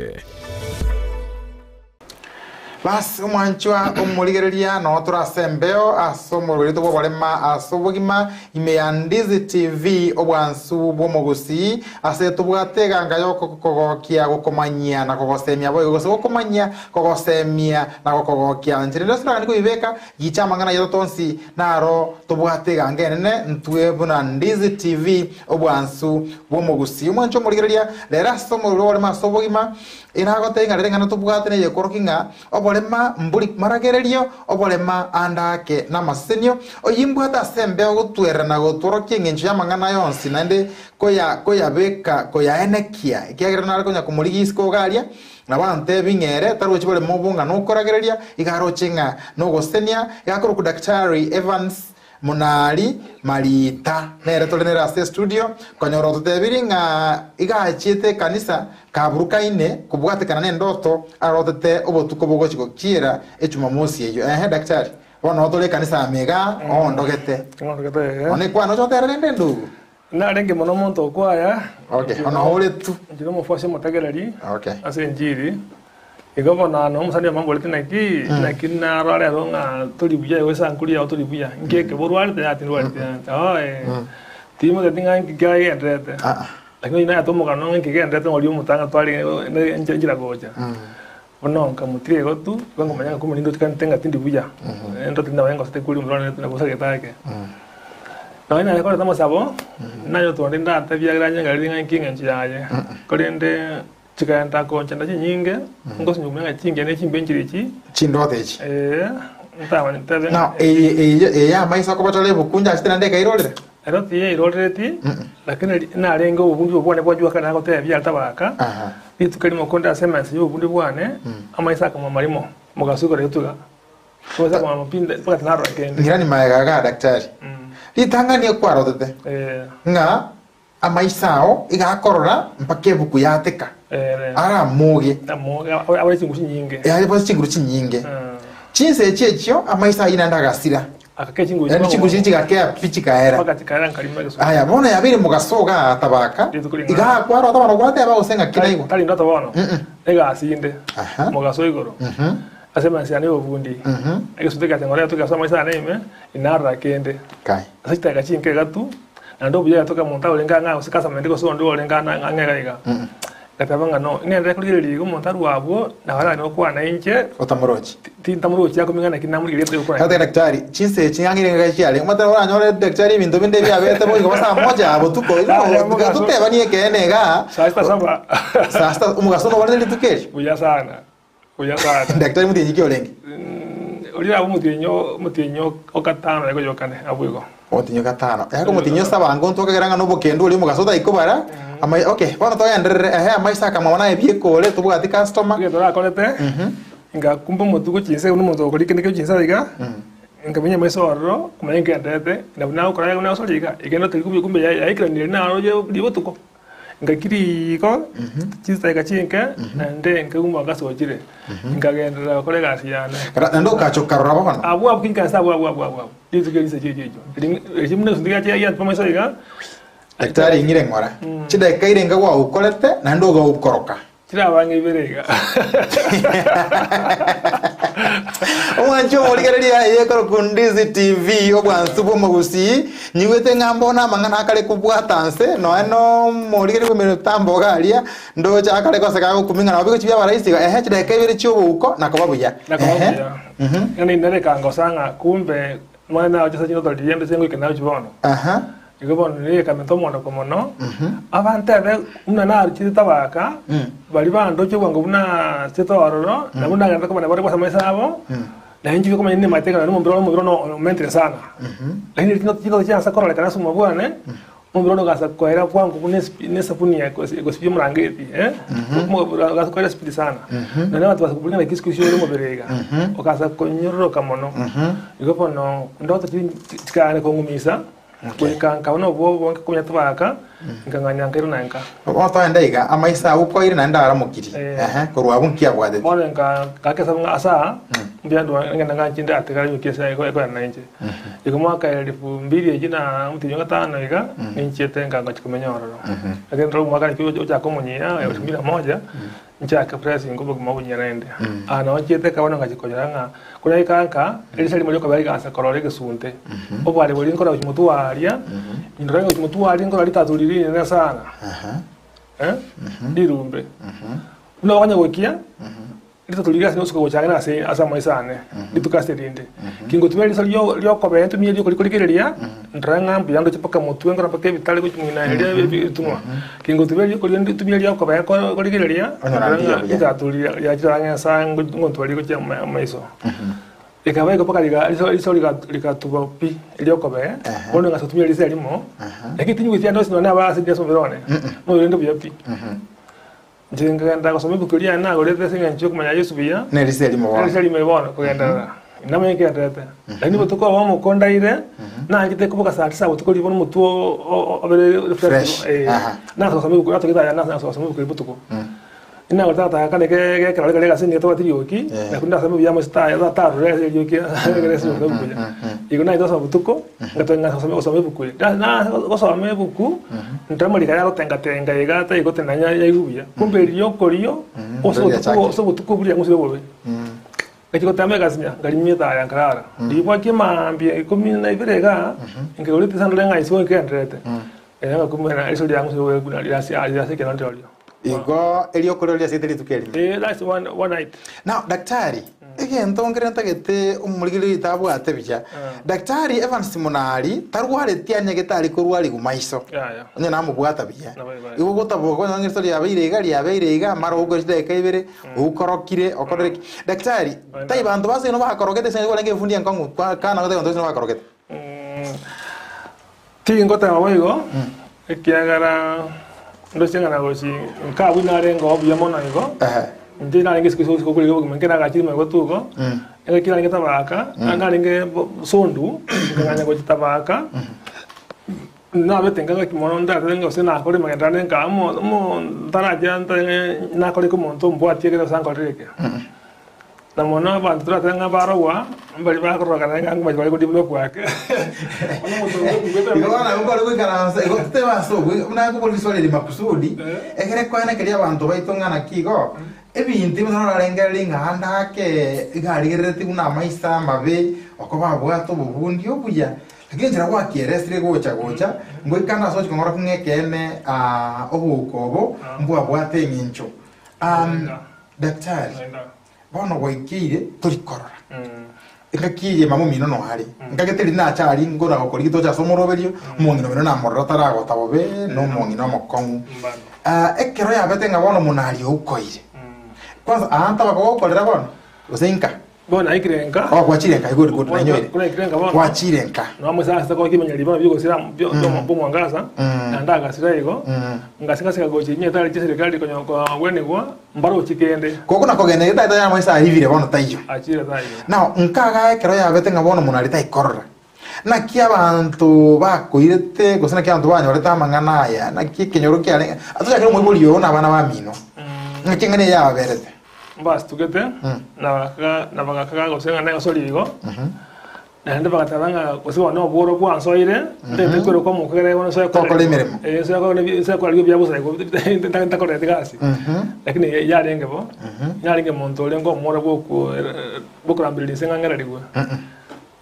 Bas, omwanchwa omorigereria, noo tore ase embeo ase omorweri bw'oborema ase obogima, ime ya Ndizi TV, obwansu bw'omogusii, ase tobwate eganga y'okogokia, gokomanyia na kogosemia boigo, gose gokomanyia, kogosemia na gokogokia. Inche rende ase toraganie koibeka, gicha amang'ana aye tonsi naro tobwate eganga enene ntwe buna Ndizi TV, obwansu bw'omogusii. Omwanchwa omorigereria, rero ase omorweri bw'oborema ase obogima, Eragotebie ng'a riria ring'ana tobwate neyekorokia ng'a oborema mbori maragererio, oborema ande ake namasesenio, oyimbwate ase embeo gotwerera na gotworokia engencho y'amang'ana aya onsi, naende koya koyabeka koyaenekia, ekiagera nare konya komorigia isiko iga aria, nabo antebi ng'a ere tarochi borema obo ng'a nokoragereria, iga aroche ng'a nogosesenia, iga akorokwa Daktari Evans Monari Marita nere tore nere ase estudio, konyora ototebirie ng'a iga achiete ekanisa kaburukaine kobwatekana nendoto arotete obotuko bogochi gokiera echumamosi eyio. Ehe daktari, bono noo tore ekanisa ime igaa oondogete. Ng'ondogete ee. Bono ekwana oche goterera rende endugu? Narenge mono omonto okwaya, Okay, bono ore tu. inche nomofuasi omotegereri Okay. ase enchiri. Igo bono ano omosani omo amborete naki, naki narora rero ng'a tori buya igo esanku riao tori buya, nki eke borwarete yaya tindwareti yaya. Oe, timotebeti ng'a nki kiagendererete, lakini oyio nayete omogano ng'a nki kegendererete ng'a oria omotang'ani twarenge ne enchera gocha. Bono nkamotiga igo tu, igo nkomanya ng'a kumbe ninde tikanete ng'a tindi buya, ndote nabo ngosete kori omonto one nagosagete ake. Nonya naye koreta amasabo, naye otonde ndatebia ekero anyengererie ng'a nki eng'encho yaye, korende. Chikaenta konchanda chinyinge, ngosinywa ng'a chingiya ne chimbe nchire echi. Chindoto echi. Ee, ntamanyete ebe Now, eye eye eye amaiso akobochora ebuku njachete naende ekairorera. Ero tiyairorereti, lakini ri- narenge obobundi obo bwane bwa jua kare nagotebia tabaka, Aha. rituko erimo konde ase emesa y'obobundi bwane, amaiso akamwa marimo, mogaso igoro yaituga. Amaiso akamwa pi nde- mpaka tinarora kende. Ng'irani maega igaa daktari. Ritang'ani ekwarotete Eh, ng'a Amaiso ao iga akorora mpaka ebuku yateka, aramoge. Abare chinguru chinyinge. Abare chinguru chinyinge. Chinsa echio echio amaiso ayio naende agasira. Yaani chinguru chiria chigakea pi chikaera. Aya bono yabeire mogaso igaa tabaka, iga akwarota bono gwateba gose ng'aki naigwa. Tari ndoto bono, egasi inde, mogaso igoro, ase emensa yane y'obofundi, egesunte egeacha ng'ora yatoka ase amaiso ane ime, inarora kende. Ase chidakika chinke iga tu, naende obuya yatoka omonto orenge ang'e gose customer ende gose onde orenge ang'e iga iga. Ngateba ng'a no, ng'enderere korigereria iga omonto arwe abwo, nabo aranyare gokwana inche, Otamorochi. tintamorochi akoming'ana naki namorigereria tari gokwana Gotebia daktari, chinsa echi ng'ang'e ring'ana chiare, omanyete oranyore daktari ebinto binde biabete boigo bosa saa moja ya botuko, Yaya, omogaso. totebanie ekeene igaa, Saa sita saba. saa sita, omogaso nobarete rituko eri? Buya sana, buya sana. Daktari motienyi ki orenge? Oria abwo omotienyi omotienyi o gatano aye goyokane abwo igo. Omotienyi o gatano. Ehe omotienyi o saba ango ntwakagera ng'a nobokendu oria omogaso otaikobara, amai okay, bono togenderere, ehe amaiso akamama naye biekore tobwati customer. Egento nakorete, ngakumba omotwe gochia inse buna omonto okoria kende kegochia inse iga, nkamenya amaiso ororo, komanya nkenderete, na buna nagokora buna nagosoria iga, egento teri kumbe kumbe yaikeranire naroche ribotuko. Ngaki riiko chinsaika chinke, naende nkeguma ngasochire, nkagenderera gokora egasi yane. Naende okacha okarora bono. Abwo abwo kinkansa abwo abwo abwo abwo rituko eri chinsa chiacho echio. Eri eri buna egesunte giacha giantuba amaiso iga. Daktari ing'ire ng'ora. Chidakika irenga gwaukorete naende ogaukoroka. Chirabange ibere iga. Omwanchi omorigereria eye ekorokwa Ndizi TV obwansu bw'omogusii nyigwete ng'a mbono amang'ana akare kobwata nse noe no omorigereria bw'emetambo iga aria ndoche akare goseka agokumia ng'a nabo bigochi biaba rahisi iga ehe chidakika ibere chi'obouko nakoba buya Nakoba ehe buya. Yaani nere ekangosa ng'a kumbe mwane nagocha ase chindoto riria ndoche ngoika nagochi bono. Aha. Igo bono nigo ekamenta omondoko mono, abantebe buna naruchire tabaka, baria bandoche bwango buna chete ororo, nabwo nagenderete komanya bare ase amaiso abo, na inche komanya nimanyete ng'a nomobere one omobere one omentire sana. Lakini chindoto chiansa kororekana ase obogima bwane, omobere one ogansa koera bwango buna espi buna esabuni egosibia omorangeti ogansa koera espeed sana. Nonya abanto bagosa koboria ng'a naki siku ore omobere iga, ogansa konyororoka mono. Igo bono ndoto chikagenda kong'umisa. Goika nkaba nobwoba obonge konya tibaka, nkang'anya nkairana nka. Bono togende iga, amaiso agwo kwaire naende aramokirie. Eh. Ehe, korwa abwo nki abwatete? Bono nka ngaka esabu ng'a ase aa, mbuya ndwa ngende ngachie ndatigara nyokie ase eko ekoyana nainche. Igo mwaka elfu mbili eyio na omotienyi o gatano iga, ninchiete nkangochia komenya ororo. Lakini ndore omwaka naki ochaka omonyia elfu mbili na moja, Nchake blessing obogima obuya naende. Aa nao nchiete eka bono ngachia konyora ng'a korwa naika nka, erisa rimo riokoba rigansa korora egesunte. Obware boria nkora gochia motwe aria, indore gochia motwe aria nkora ritatu riria rinene sana, eh, rirumbe. Buna okonya gokia, ritatu riria ase nosuka gocha ang'e ase ase amaiso ane, rituko ase erinde. Kingotumia eriso rio riokobee ntumie riokori korigereria, ndore ng'a mbuya ndoche mpaka motwe nkore mpaka ebitare gochia moino eria ebitunwa. Kingotubia rioko ritumia riokobee korigereria, Onyora ndiyo buya. ritatu riachire ang'e ase ngontwari gochia amaiso. Rikaba igo mpaka riso riso rigatuba pi eriokobee, bono ng'asa gotumia riso erimo, lakini tinyigweti ande onsi nonya naba ase ase omobere one, omobere onde buya pi. Inche nkagenda gosoma ebuku eria yane nagorete ase eng'encho yokomanya Yeso buya, Ne riso erimo bono. Eriso erimo bono kogenderera. Namanye nkenderete. Lakini botuko obo omokondaire, nanchete koboka saa tisa botuko riria bono omotwe obere Fresh. Eh, Aha. nasa gosoma ebuku, natogete aya nasa gosoma ebuku eria botuko. Nagotaka tata kane gekero kare egasi nigo tabwati rioki, lakini ndasome buya amo tarora ase erioki ekero ase gosoma ebuku eria. Igo naye twasoma botuko, ngatanga gosoma gosoma ebuku eria. Nasa gosoma ebuku, ndora amariko aya agotengatenga iga atari gotenena yaigwa buya. Kumbe erio okorio, ase obotuko ase obotuko buria ng'usire obobe. Ngachia gotema egasinya, nkarimia etaya nkarara. Riria bwakia mambia ikomi na ibere igaa, nkaigora etirisa ndore ng'a isiko nkenderete. Erio ngakumera eriso riango ase buna rirase ase ekerondo erio. Igo eriokorio riasete rituko erimo. Eh, that's one, one night. Now, daktari, egento nkere ntagete omorigereria oito abwate buya. Daktari Evans Munari tarwareti anyegete are korwarigwa maiso. Yaya. Onye namobwata buya. Nabo igo. Igo ogotaboka okonyora ng'a eriso riabeire iga riabeire iga mara ogokora chidakika ibere oukorokire okorire ki. Daktari, tai banto ba seino bakorogete ase eng'encho kwarenge efundi enkong'u kwa kana goteba banto ba seino bakorogete. Tingoteba boigo, ekiagera ndoche ng'a nagochi nka buna narenge oo buya mono igo, inche narenge isiko isiko korigia obogima inke nagachire magega tuko, engaki narenge tabaka, narenge sondu, nkang'anya gochia tabaka, nabete ngaki mono ndatebe ng'a gose nakore magenda ande nka omo omo ntaracha ntarenge nakore eke omonto ombwatie ekero gose ankorere eke. Na mono abanto toratebe ng'a barogwa, mbaria bakororokana ng'a ngomache bare koria buna kwake. Bono omonto onde okoigwete Igo bono nabo kore goikaransa igo totebe ase obwe buna nkobora riswali eri makusudi, ekere koenekeria abanto baito ng'a naki igo, ebinto ebi norarengererie ng'a ande ake iga arigereretie buna amaiso amabe, okoba abwate obobundi obuya. Lakini enchera gwakieresire gocha gocha, ngoika ande ase ogochia kong'ora ng'a ekeene obouko obo mbwabwate eng'encho. Daktari, bono gwaikeire tori korora. Engaki eye mama omino noyo are, nkagete riria nacha aria nkona gokora gitocha ase omoroberio, omong'ina omino namorora taragota bobe, na omong'ina omokong'u. Ekero yabete ng'a bono omonari oukoire, kwanza aa ntabakogokorera bono, gose inka? Bono naikire nka. Oh, gwachire nka, good, good, Bono nanyoire. naikire nka bono. Gwachire nka. Nomo ase ase kimenya ribono biogosira bw'omwangaza, naende agasira igo, ngasingasika gochia chinyagitari chia serikali konya kogwenigwa, mbarochi kende. Kogokuna kogenda ere tari tayari ase arivire bono taiyo. Achire taiyo. Now, nkagaa ekero yabete ng'a bono monari taikorora. Naki abanto bakoirete, gose naki abanto banyorete amang'ana aya, naki ekenyoro kiarenge, atochakere omoibori oo na abana bamino. Naki eng'ana eye yababerete. Mbasitugete, na bagakaga gose ng'a negosori igo, naende bagateba ng'a gose bono obworo bwansoire, ntagete kweroka omokegere bono nsoe Tokora emeremo. Eh, nsoe kore nsoe kora ebi bia bosa igo ntakoreti gasi. Lakini yarenge bo, yarenge omonto orenge omworo bw'oko bw'okorambereria inse ng'a ng'ererigwe.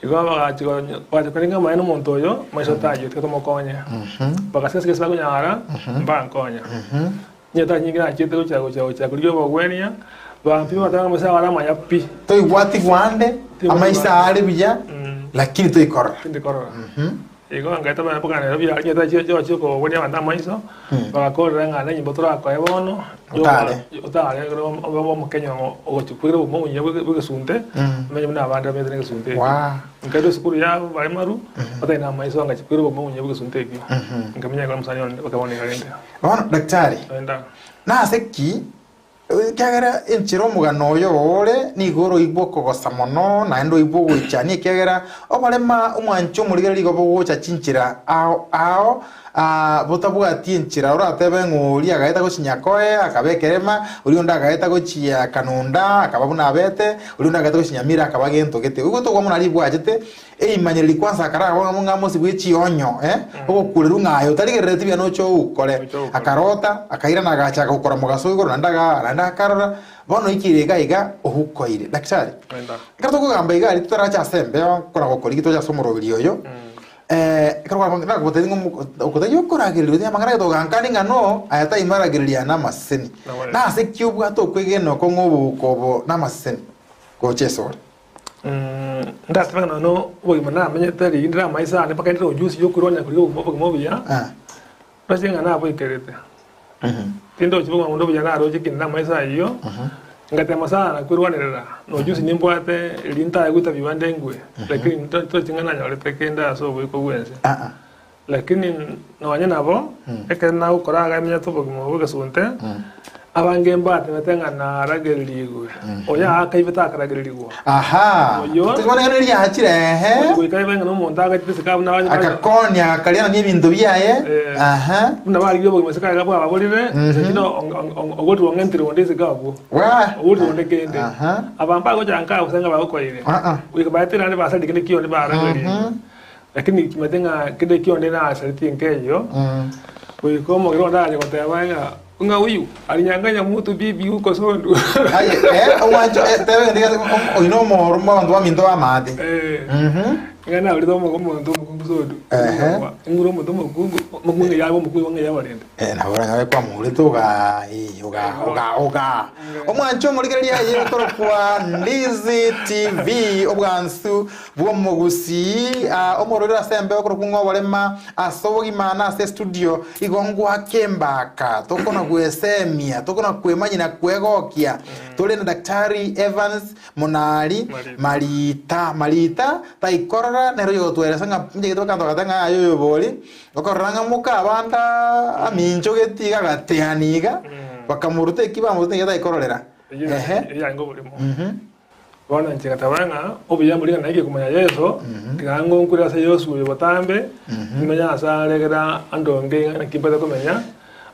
Igo bagachia bagachia korenga amaene omonto oyo, maiso tayio, tiga tomokonye. Bagasesa ase bakonyara, mbankonya. Onye tari nyinge nachiete gochia gochia gochia korigia obogwenia, bampima bateba ng'a amaiso ao are amaya pi. Toigwatigwa ande, amaiso ao are buya, lakini toikorora. Tindikorora. Igo ngaeta bana mpaka Nairobi aria onye tari chio chio kogwenia abanto amaiso, bagakorera ng'a nenyimbo torakoe bono, Otare. otare ekero obe omokenya ogochia kwegera obogima obuya bwa egesunte, omenye buna abande bamenyete na egesunte ekio. Waa. Nkairwa esukuru yabo baremaru, batari na amaiso ngachia kwegera obogima obuya bwa egesunte ekio. Nkamenya ekero omosani one mpaka bono iga rende. Bono daktari, nase ki ekiagera enchera omogano oyo ore nigo oroibwe okogosa mono, naende oibwe ogoichania, ekiagera oborema omwancho omorigereria igo bogocha chinchera ao ao, aa botabwati enchera oratebe ng'a oria agaeta gochia Nyakoe akaba ekerema, oria onde agaeta gochia Kanunda akaba buna abete, oria onde agaeta gochia Nyamira akaba gento gete. Oigwete obwamo naria bwachete. Eimanyereri kwansa akaragwa ng'a ng'a mosibwe chionyo, eh, ogokurerwa ng'a aye otarigerereti buya noche oukore. Akarota, akairana agachaka gokora mogaso igoro naende aga naende akarora, bono oikire iga iga oukoire. Daktari, ekero tokogamba iga aria totaracha ase embeo kora gokorigia toche ase omoroberi oyo, ekero kwakwa nagotebi ng'a omo okotari okoragereria gose amang'ana gete ogankani ng'a no, aya taimaragereria aya namaseseni. Nase ki obwate okwegena oko ng'a obouko obo namaseseni gocha esore? Ndatebe ng'a nonya obogima namenyete riria ndire amaiso ane mpaka ndire ujuzi ya okoirwania koria obogima obuya, ndoche ng'a naboikerete. Tindochi bogima bonde obuya naroche kende na amaiso ayio, ngatema sana koirwanerera na ujuzi nimbwate eria ntaye goitabiwa nde nkwe, lakini ntochi ng'a nanyorete kende ase oboiko bwense. Lakini nonye nabo, ekero nagokora iga emenyete obogima obo bw'egesunte, abange mbatemete ng'a naragererigwe, oyo aakaibete akaragererigwa. Aha, Oyo- tokwana ng'a neriachire ehe. Goika ebe ng'a nomonto agachete isiko abwo nabanye Akakonya akarianania ebinto biaye. Eh. Aha. buna barigia obogima isiko aiga bwababorire, lakini ogorirwe ong'entire onde isiko abwo. Wa. Ogorirwe onde kende. Aha. Aba mbagocha nka gose ng'a bagokoire. Ah, ah. Goika baetire naende basaria kende kionde baragererigwe. Lakini kimanyete ng'a kende kionde nasareti nkeiyo, goika omogere onde aye goteba ng'a ng'a huyu alinyang'anya mutu bibi huko Sondu. Aye, eh, omwancho, eh, tebe gento gese, oyo na omoro bwa abanto baminto b'amaate. Eh, Mhm. ng'a naurete omo- omonto omokungu Sondu. Ehe. Ng'ure omonto omokungu, omokungu ng'a yabe omokungu ng'a yabarende. Eh, nabo oranyore kwamourete oga, eh, oga, oga, oga. Omwancho omorigereria aye okorokwa Ndizi TV, obwansu bw'omogusii, omororire ase embeo okorokwa ng'a oborema ase obogima na ase estudio, igo ngwake embaka, tokona gwesemia, tokona kwemanyia na kwegokia. Tore na Daktari Evans Monari Marita. Marita taikorora nere oyogotweresa ng'a inche gete bakanto bagateba ng'a aye oyobori, okorora ng'a moka abande aminchogeti iga agateani iga, bakamoruta eki bamoruta nigo taikororera. Ehe. Eyio yarenge oborimo. Bono inche ngateba ng'a obuya mbori ng'a naikire komanya Yeso, tiga ngonkure ase Yeso oyo botambe, nimenye ase are ekero andonge ng'a naki mbate komenya.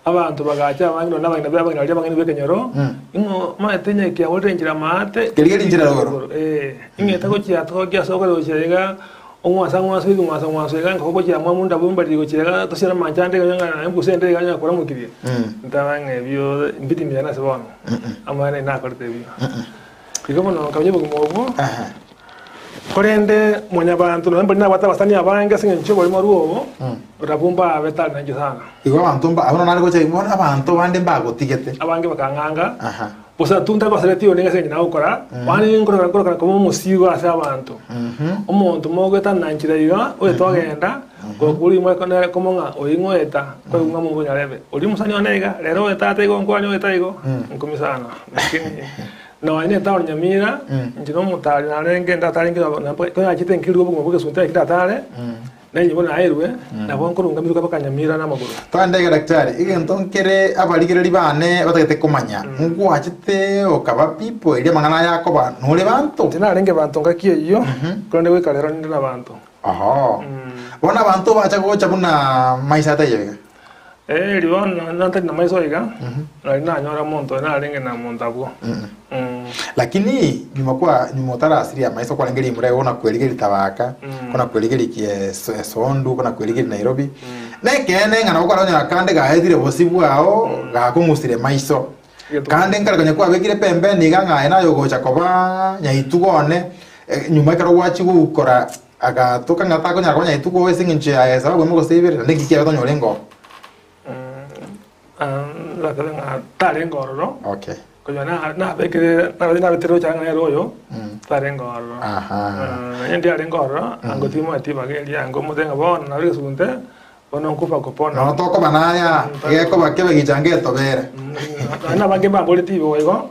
Abanto bagacha abange nonya na abang'ina be abang'ina baria abang'aini b'ekenyoro, ing'o omanyete onye kiaborire enchera maate, Kerigerie enchera rogoro. Eh, ing'ete gochia atokia ase okore gochia iga, ong'wansa ng'wansa ebing'wansa ng'wansa iga nkoko gochia mwa mundu abwo mbariri gochia iga tosiare amanche ande iga ng'a embusa ende iga nyakoramokirie. Ntaba ng'a ebio mbitimia nase bono, amang'ana nakorete ebio. Igo bono nkamanya obogima obwo. Korende mwanyabanto nonya mbari nabwate abasani abange ase engencho y'oborimo rw'obo, barabwo mbabe tari nainche sana. Igo abanto mba abwo nare gocha bono abanto bande mbagotigete. Abange bakang'anga, Aha. gose atu ntagosereti onde ase engencho nagokora, mani nkorokana nkorokana koba omosigo ase abanto. Omonto mogoetana nchera iga, oete ogenda, gokura imo nere komong'a oyo ing'o oeta, koigwa ng'a omonto onyarebe. Oria omosani one iga, rero oyo tata igo nkwane oeta igo, nkumi sana. Lakini Nonya netaoni Nyamira, inche nomotari narenge ndatare nkero nachete nkerigwe obogima bwa egesunte naki ndatare, na enyimbo naerwe, nabo nkorunga emiruka mpaka Nyamira namagoro. Togende iga daktari, egento nkere abarigereri bane batagete komanya, ngwachete okaba people eria amang'ana aya akoba nore banto? Inche narenge banto ngaki eyio, korende goika rero ninde nabanto. Oho. Bono abanto bacha gocha buna maiso ataiyo iga? Ee, rirorio nonya ntari namaiso aiga, nari nanyora omonto oyo narenge na monto abwo. Lakini nyuma kwa nyuma otarasiria amaiso kwarenge rimura igo nakwerigeria tabaka, ko nakwerigeria ki eso esondu, ko nakwerigeria Nairobi. Nekeene ng'a nabo kwaronyora kande gaetire bosio bwao gakong'usire maiso. Kande nkare konya kwabekire pembeni iga ng'a aye naye ogocha koba nyaitugo one, nyuma ekero gwachia gokora Agatoka ng'a takonyara konya rituko ase engencho yaye esababu emo gose ibere, naende inki kiabe tonyore engoro. Ndatebe ng'a tarenge ororo, Okay. konya na- nabekire nabe nabetire gocha ng'a nere oyo, tarenge ororo. Aha. Onye ndiarenge ororo, ango timoeti ibaga eria, ango omote ng'a bono naro egesunte, bono nkufa kopona. Nonya tokoba naya, gekoba kebe gicha ngetobere. Nonya nabange mbamboreti igo igo,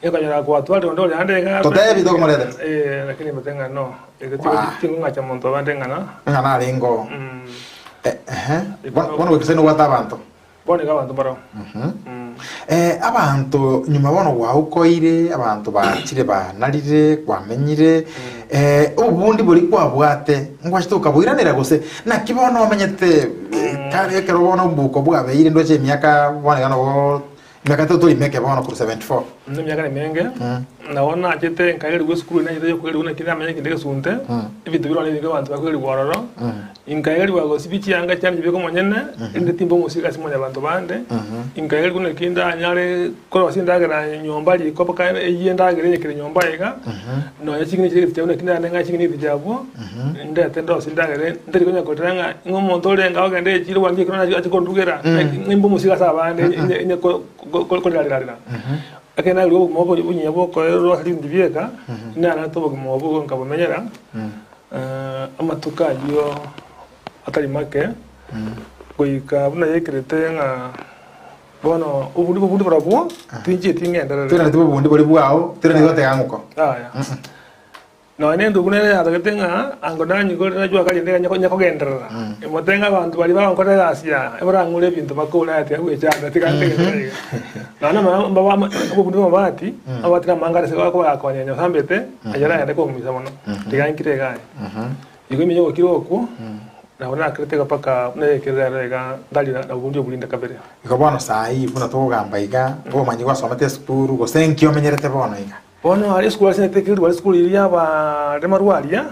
ekonyora kwatwarire onde oria ande iga. Totebi tokomoreta. Eh, lakini mbate ng'a no. Ere Waa. tingong'acha monto abande ng'ana. Ng'a narenge oo. Eh, ehe. Bono bono goika nobwate abanto. Bono iga abanto mbaroo. Eh, abanto nyuma bono gwaukoire, abanto bachire banarire, kwamenyire, eh, obobundi boria kwabwate, ngwachete okaboiranera gose? Naki bono omenyete eh, kare ekero bono obuko bwabeire ndoche emiaka bono iga nobo Emiaka totori meke bono korwa 74. Emiaka nemenge, nabo nachete nkaerigwa esukuru nachete yokoerigwa naki namanya kende gesunte, ebinto bire ororo ebinge abanto bakoerigwa ororo, nkaerigwa gosibia chianga chiane chibeke omonyene, erinde timba omosike ase mwanyabanto bande, nkaerigwa naki ndanyare korosia endagera nyomba riko mpaka eyie endagera eye kere nyomba iga, nonya ching'eni chiria chiabo naki ndagende ng'ake ching'eni echi chiabwo, ndete ndosie endagera ntari konya korera ng'a ng'a omonto orenge agende echiro bwango ekero nachi ache kondugera, nimbe omosike ase abande inye inye ko- ko- ko- korerarera. Ekero narure obogima obo obuya bwa okoerwa ase rinde bieka, narete obogima obwo nkabomenyera, amatuko ayio atari make, goika buna yaikerete ng'a Bono obondi bobundi borobwo, tinchieti ng'enderere. Toiraneti bobundi boria bwao, toiraneti gotega ng'uko. Yaya. Nonya nendugu nere yatagete ng'a ango nanyigore najua kari ende onye kogenderera. Emote ng'a abanto baria bagonkora egasi aa, ebarang'ure ebinto bakore aya tiga gwechanda tiga ntegerere iga. Nonya na mbaba obobundi bwa amabati, amabati namange are ase akoba gakonyenya osambete, ayio aragende kong'umisa mono, tiga nkire iga aye. Igo eminye ogokira okwo, nabo nakerete iga mpaka buna ekero rero iga ntari na obondi oborinde kabere. Igo bono saii buna tokogamba iga, obomanyi gwasomete esukuru, gose nki omenyerete bono iga? Bono aria esukuru ase natekerigwe aria esukuru eria y'abaremaru aria,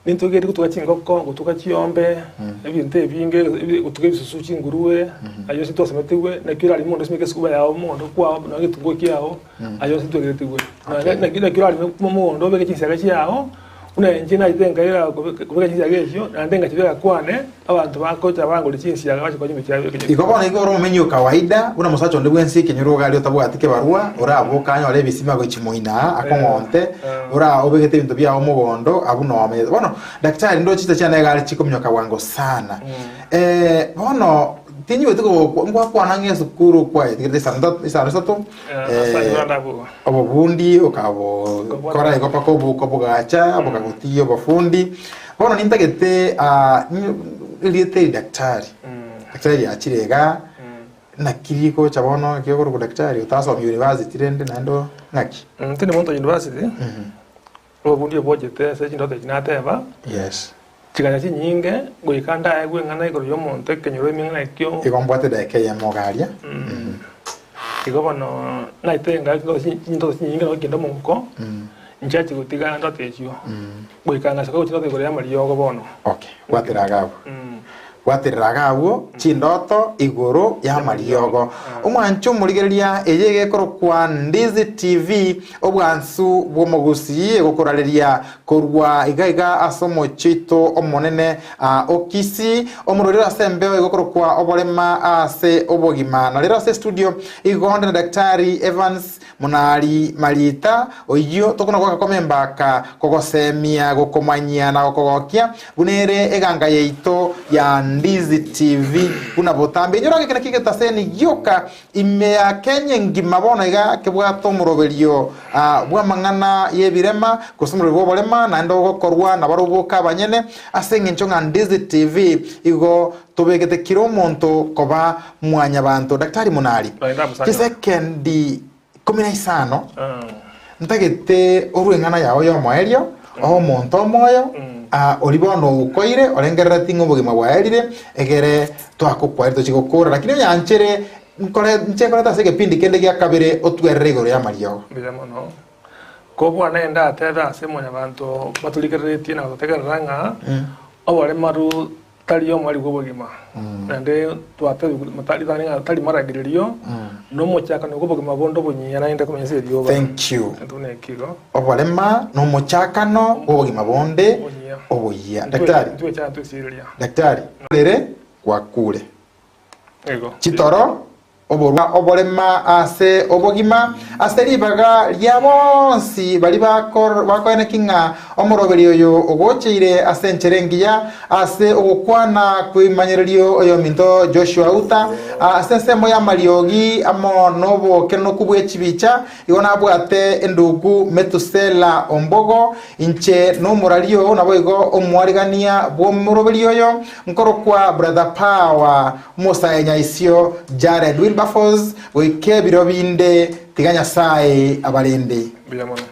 nintogete gotuga chingoko, gotuga chiombe, ebinto ebinge, ebi gotuga ebisusu, chingurue, ayio onsi twasometigwe, naki orarime mogondo osimeke esukuma yago mogondo kwao nonya egetunguo kiago, ayio onsi ntwegeretigwe. Nonya naki naki orarime mogondo obeke chinsiaga chiago. Buna inche nachete nkaira kobeka chinsiaga echio, naende ngachibeka kwane, abanto bagocha bangore chinsiaga bache koa chiombe chiabo ekenyoro. Igo bono igo ore omomenyi o kawaida, buna omosacha onde bwensi ekenyoro iga aria otabwati kebarua, oraboke anyore ebisima gochia moino aa, akong'onte, ora obegete ebinto biao mogondo, abwo noo omenyete. Bono, daktari ndoche chinsa chiane iga are chikominyoka bwango sana. Bono, tinyigweti gokwa ngwakwana ng'a esukuru kwayetigete isano isano isato, Obobundi okabokora igo mpaka oboka bogacha bokagotigia obofundi. Bono nintagete erieta eri daktari, daktari riachire igaa, naki rigocha bono ekio okorokwa daktari otasomia university rende naende ng'aki? Tindi monto university, obobundi obo bwochete ase chindoto echi nateba, Yes. chiganya chinyinge goika ndaegwe eng'ana igoro ya omonto ekenyoro ime ng'a ekio. Igo mbwate edageka eyemo iga aria. Igo bono naete enga chindoto chinyinge nabo kende omouko, nchiachi gotiga ndoto echio, goika ngasoka gochia ndoto igoro y'amariogo bono. Okay, bwatera iga abwo. Bwaterera iga abwo chindoto igoro y'amariogo. Omwanche omorigereria eye egekorokwa Ndizi TV, obwansu bw'omogusii egokorareria korwa iga iga ase omochie oito omonene o Kisii, omororero ase embeo egokorokwa oborema ase obogima. Na rero ase estudio igo onde na Daktari Evans Monari Marita, oyio tokona goaka komembaka, kogosemia, gokomanyia na gokogokia, buna ere eganga yaito ya Ndizi TV buna botambe. Inyora ng'a eke nakio egetaseni gioka ime ya Kenya engima bono iga kebwate omoroberio bw'amang'ana y'ebirema gose omoroberio bw'oborema naende ogokorwa nabarobwo boka abanyene ase eng'encho ng'a Ndizi TV igo tobegete kera omonto koba mwanyabanto. Daktari Monari, chisekendi ikomi na isano ntagete orue eng'ana yao y'omoerio, oe omonto omoyo, oria bono okoire orengerereti ng'a obogima bwaerire, egere twakokwaire tochie gokora. Lakini onyanchere nkore nche nkorete ase egepindi kende gia kabere otwerere igoro y'amariogo. Mbuya mono. Kobua naende atebe ase mwanyabanto batorigereretie na gototegerera ng'a oboremaru Tari omwari bw'obogima, naende twatebigwe tari tari ng'a tari maragererio, na omochakano bw'obogima bonde obonyia naende komenya ase erioba. Thank you. Intwe buna ekigo. Oborema nomochakano bw'obogima bonde Oboyia. oboyia. Intwe- Daktari, Intwe echa twesireria. daktari, rere gwakure. Igo. Chitoro Oborwa oborema ase obogima, ase ribaga ria bonsi baria bakoeneki ng'a omoroberi oyo ogocheire ase enchera engiya ase ogokwana kw'ebimanyererio oyominto Joshua Uta, ase ensemo y'amariogi amo nobokenuku bwe chibicha, igo nabwate endugu Metusela Ombogo, inche nomorario naboigo omwarigania bw'omoroberi oyo, nkorokwa Brother Power. Omosae nyaisio Jared Wilberforce, goika ebiro binde, tiga Nyasae abarende. Mbuya mono.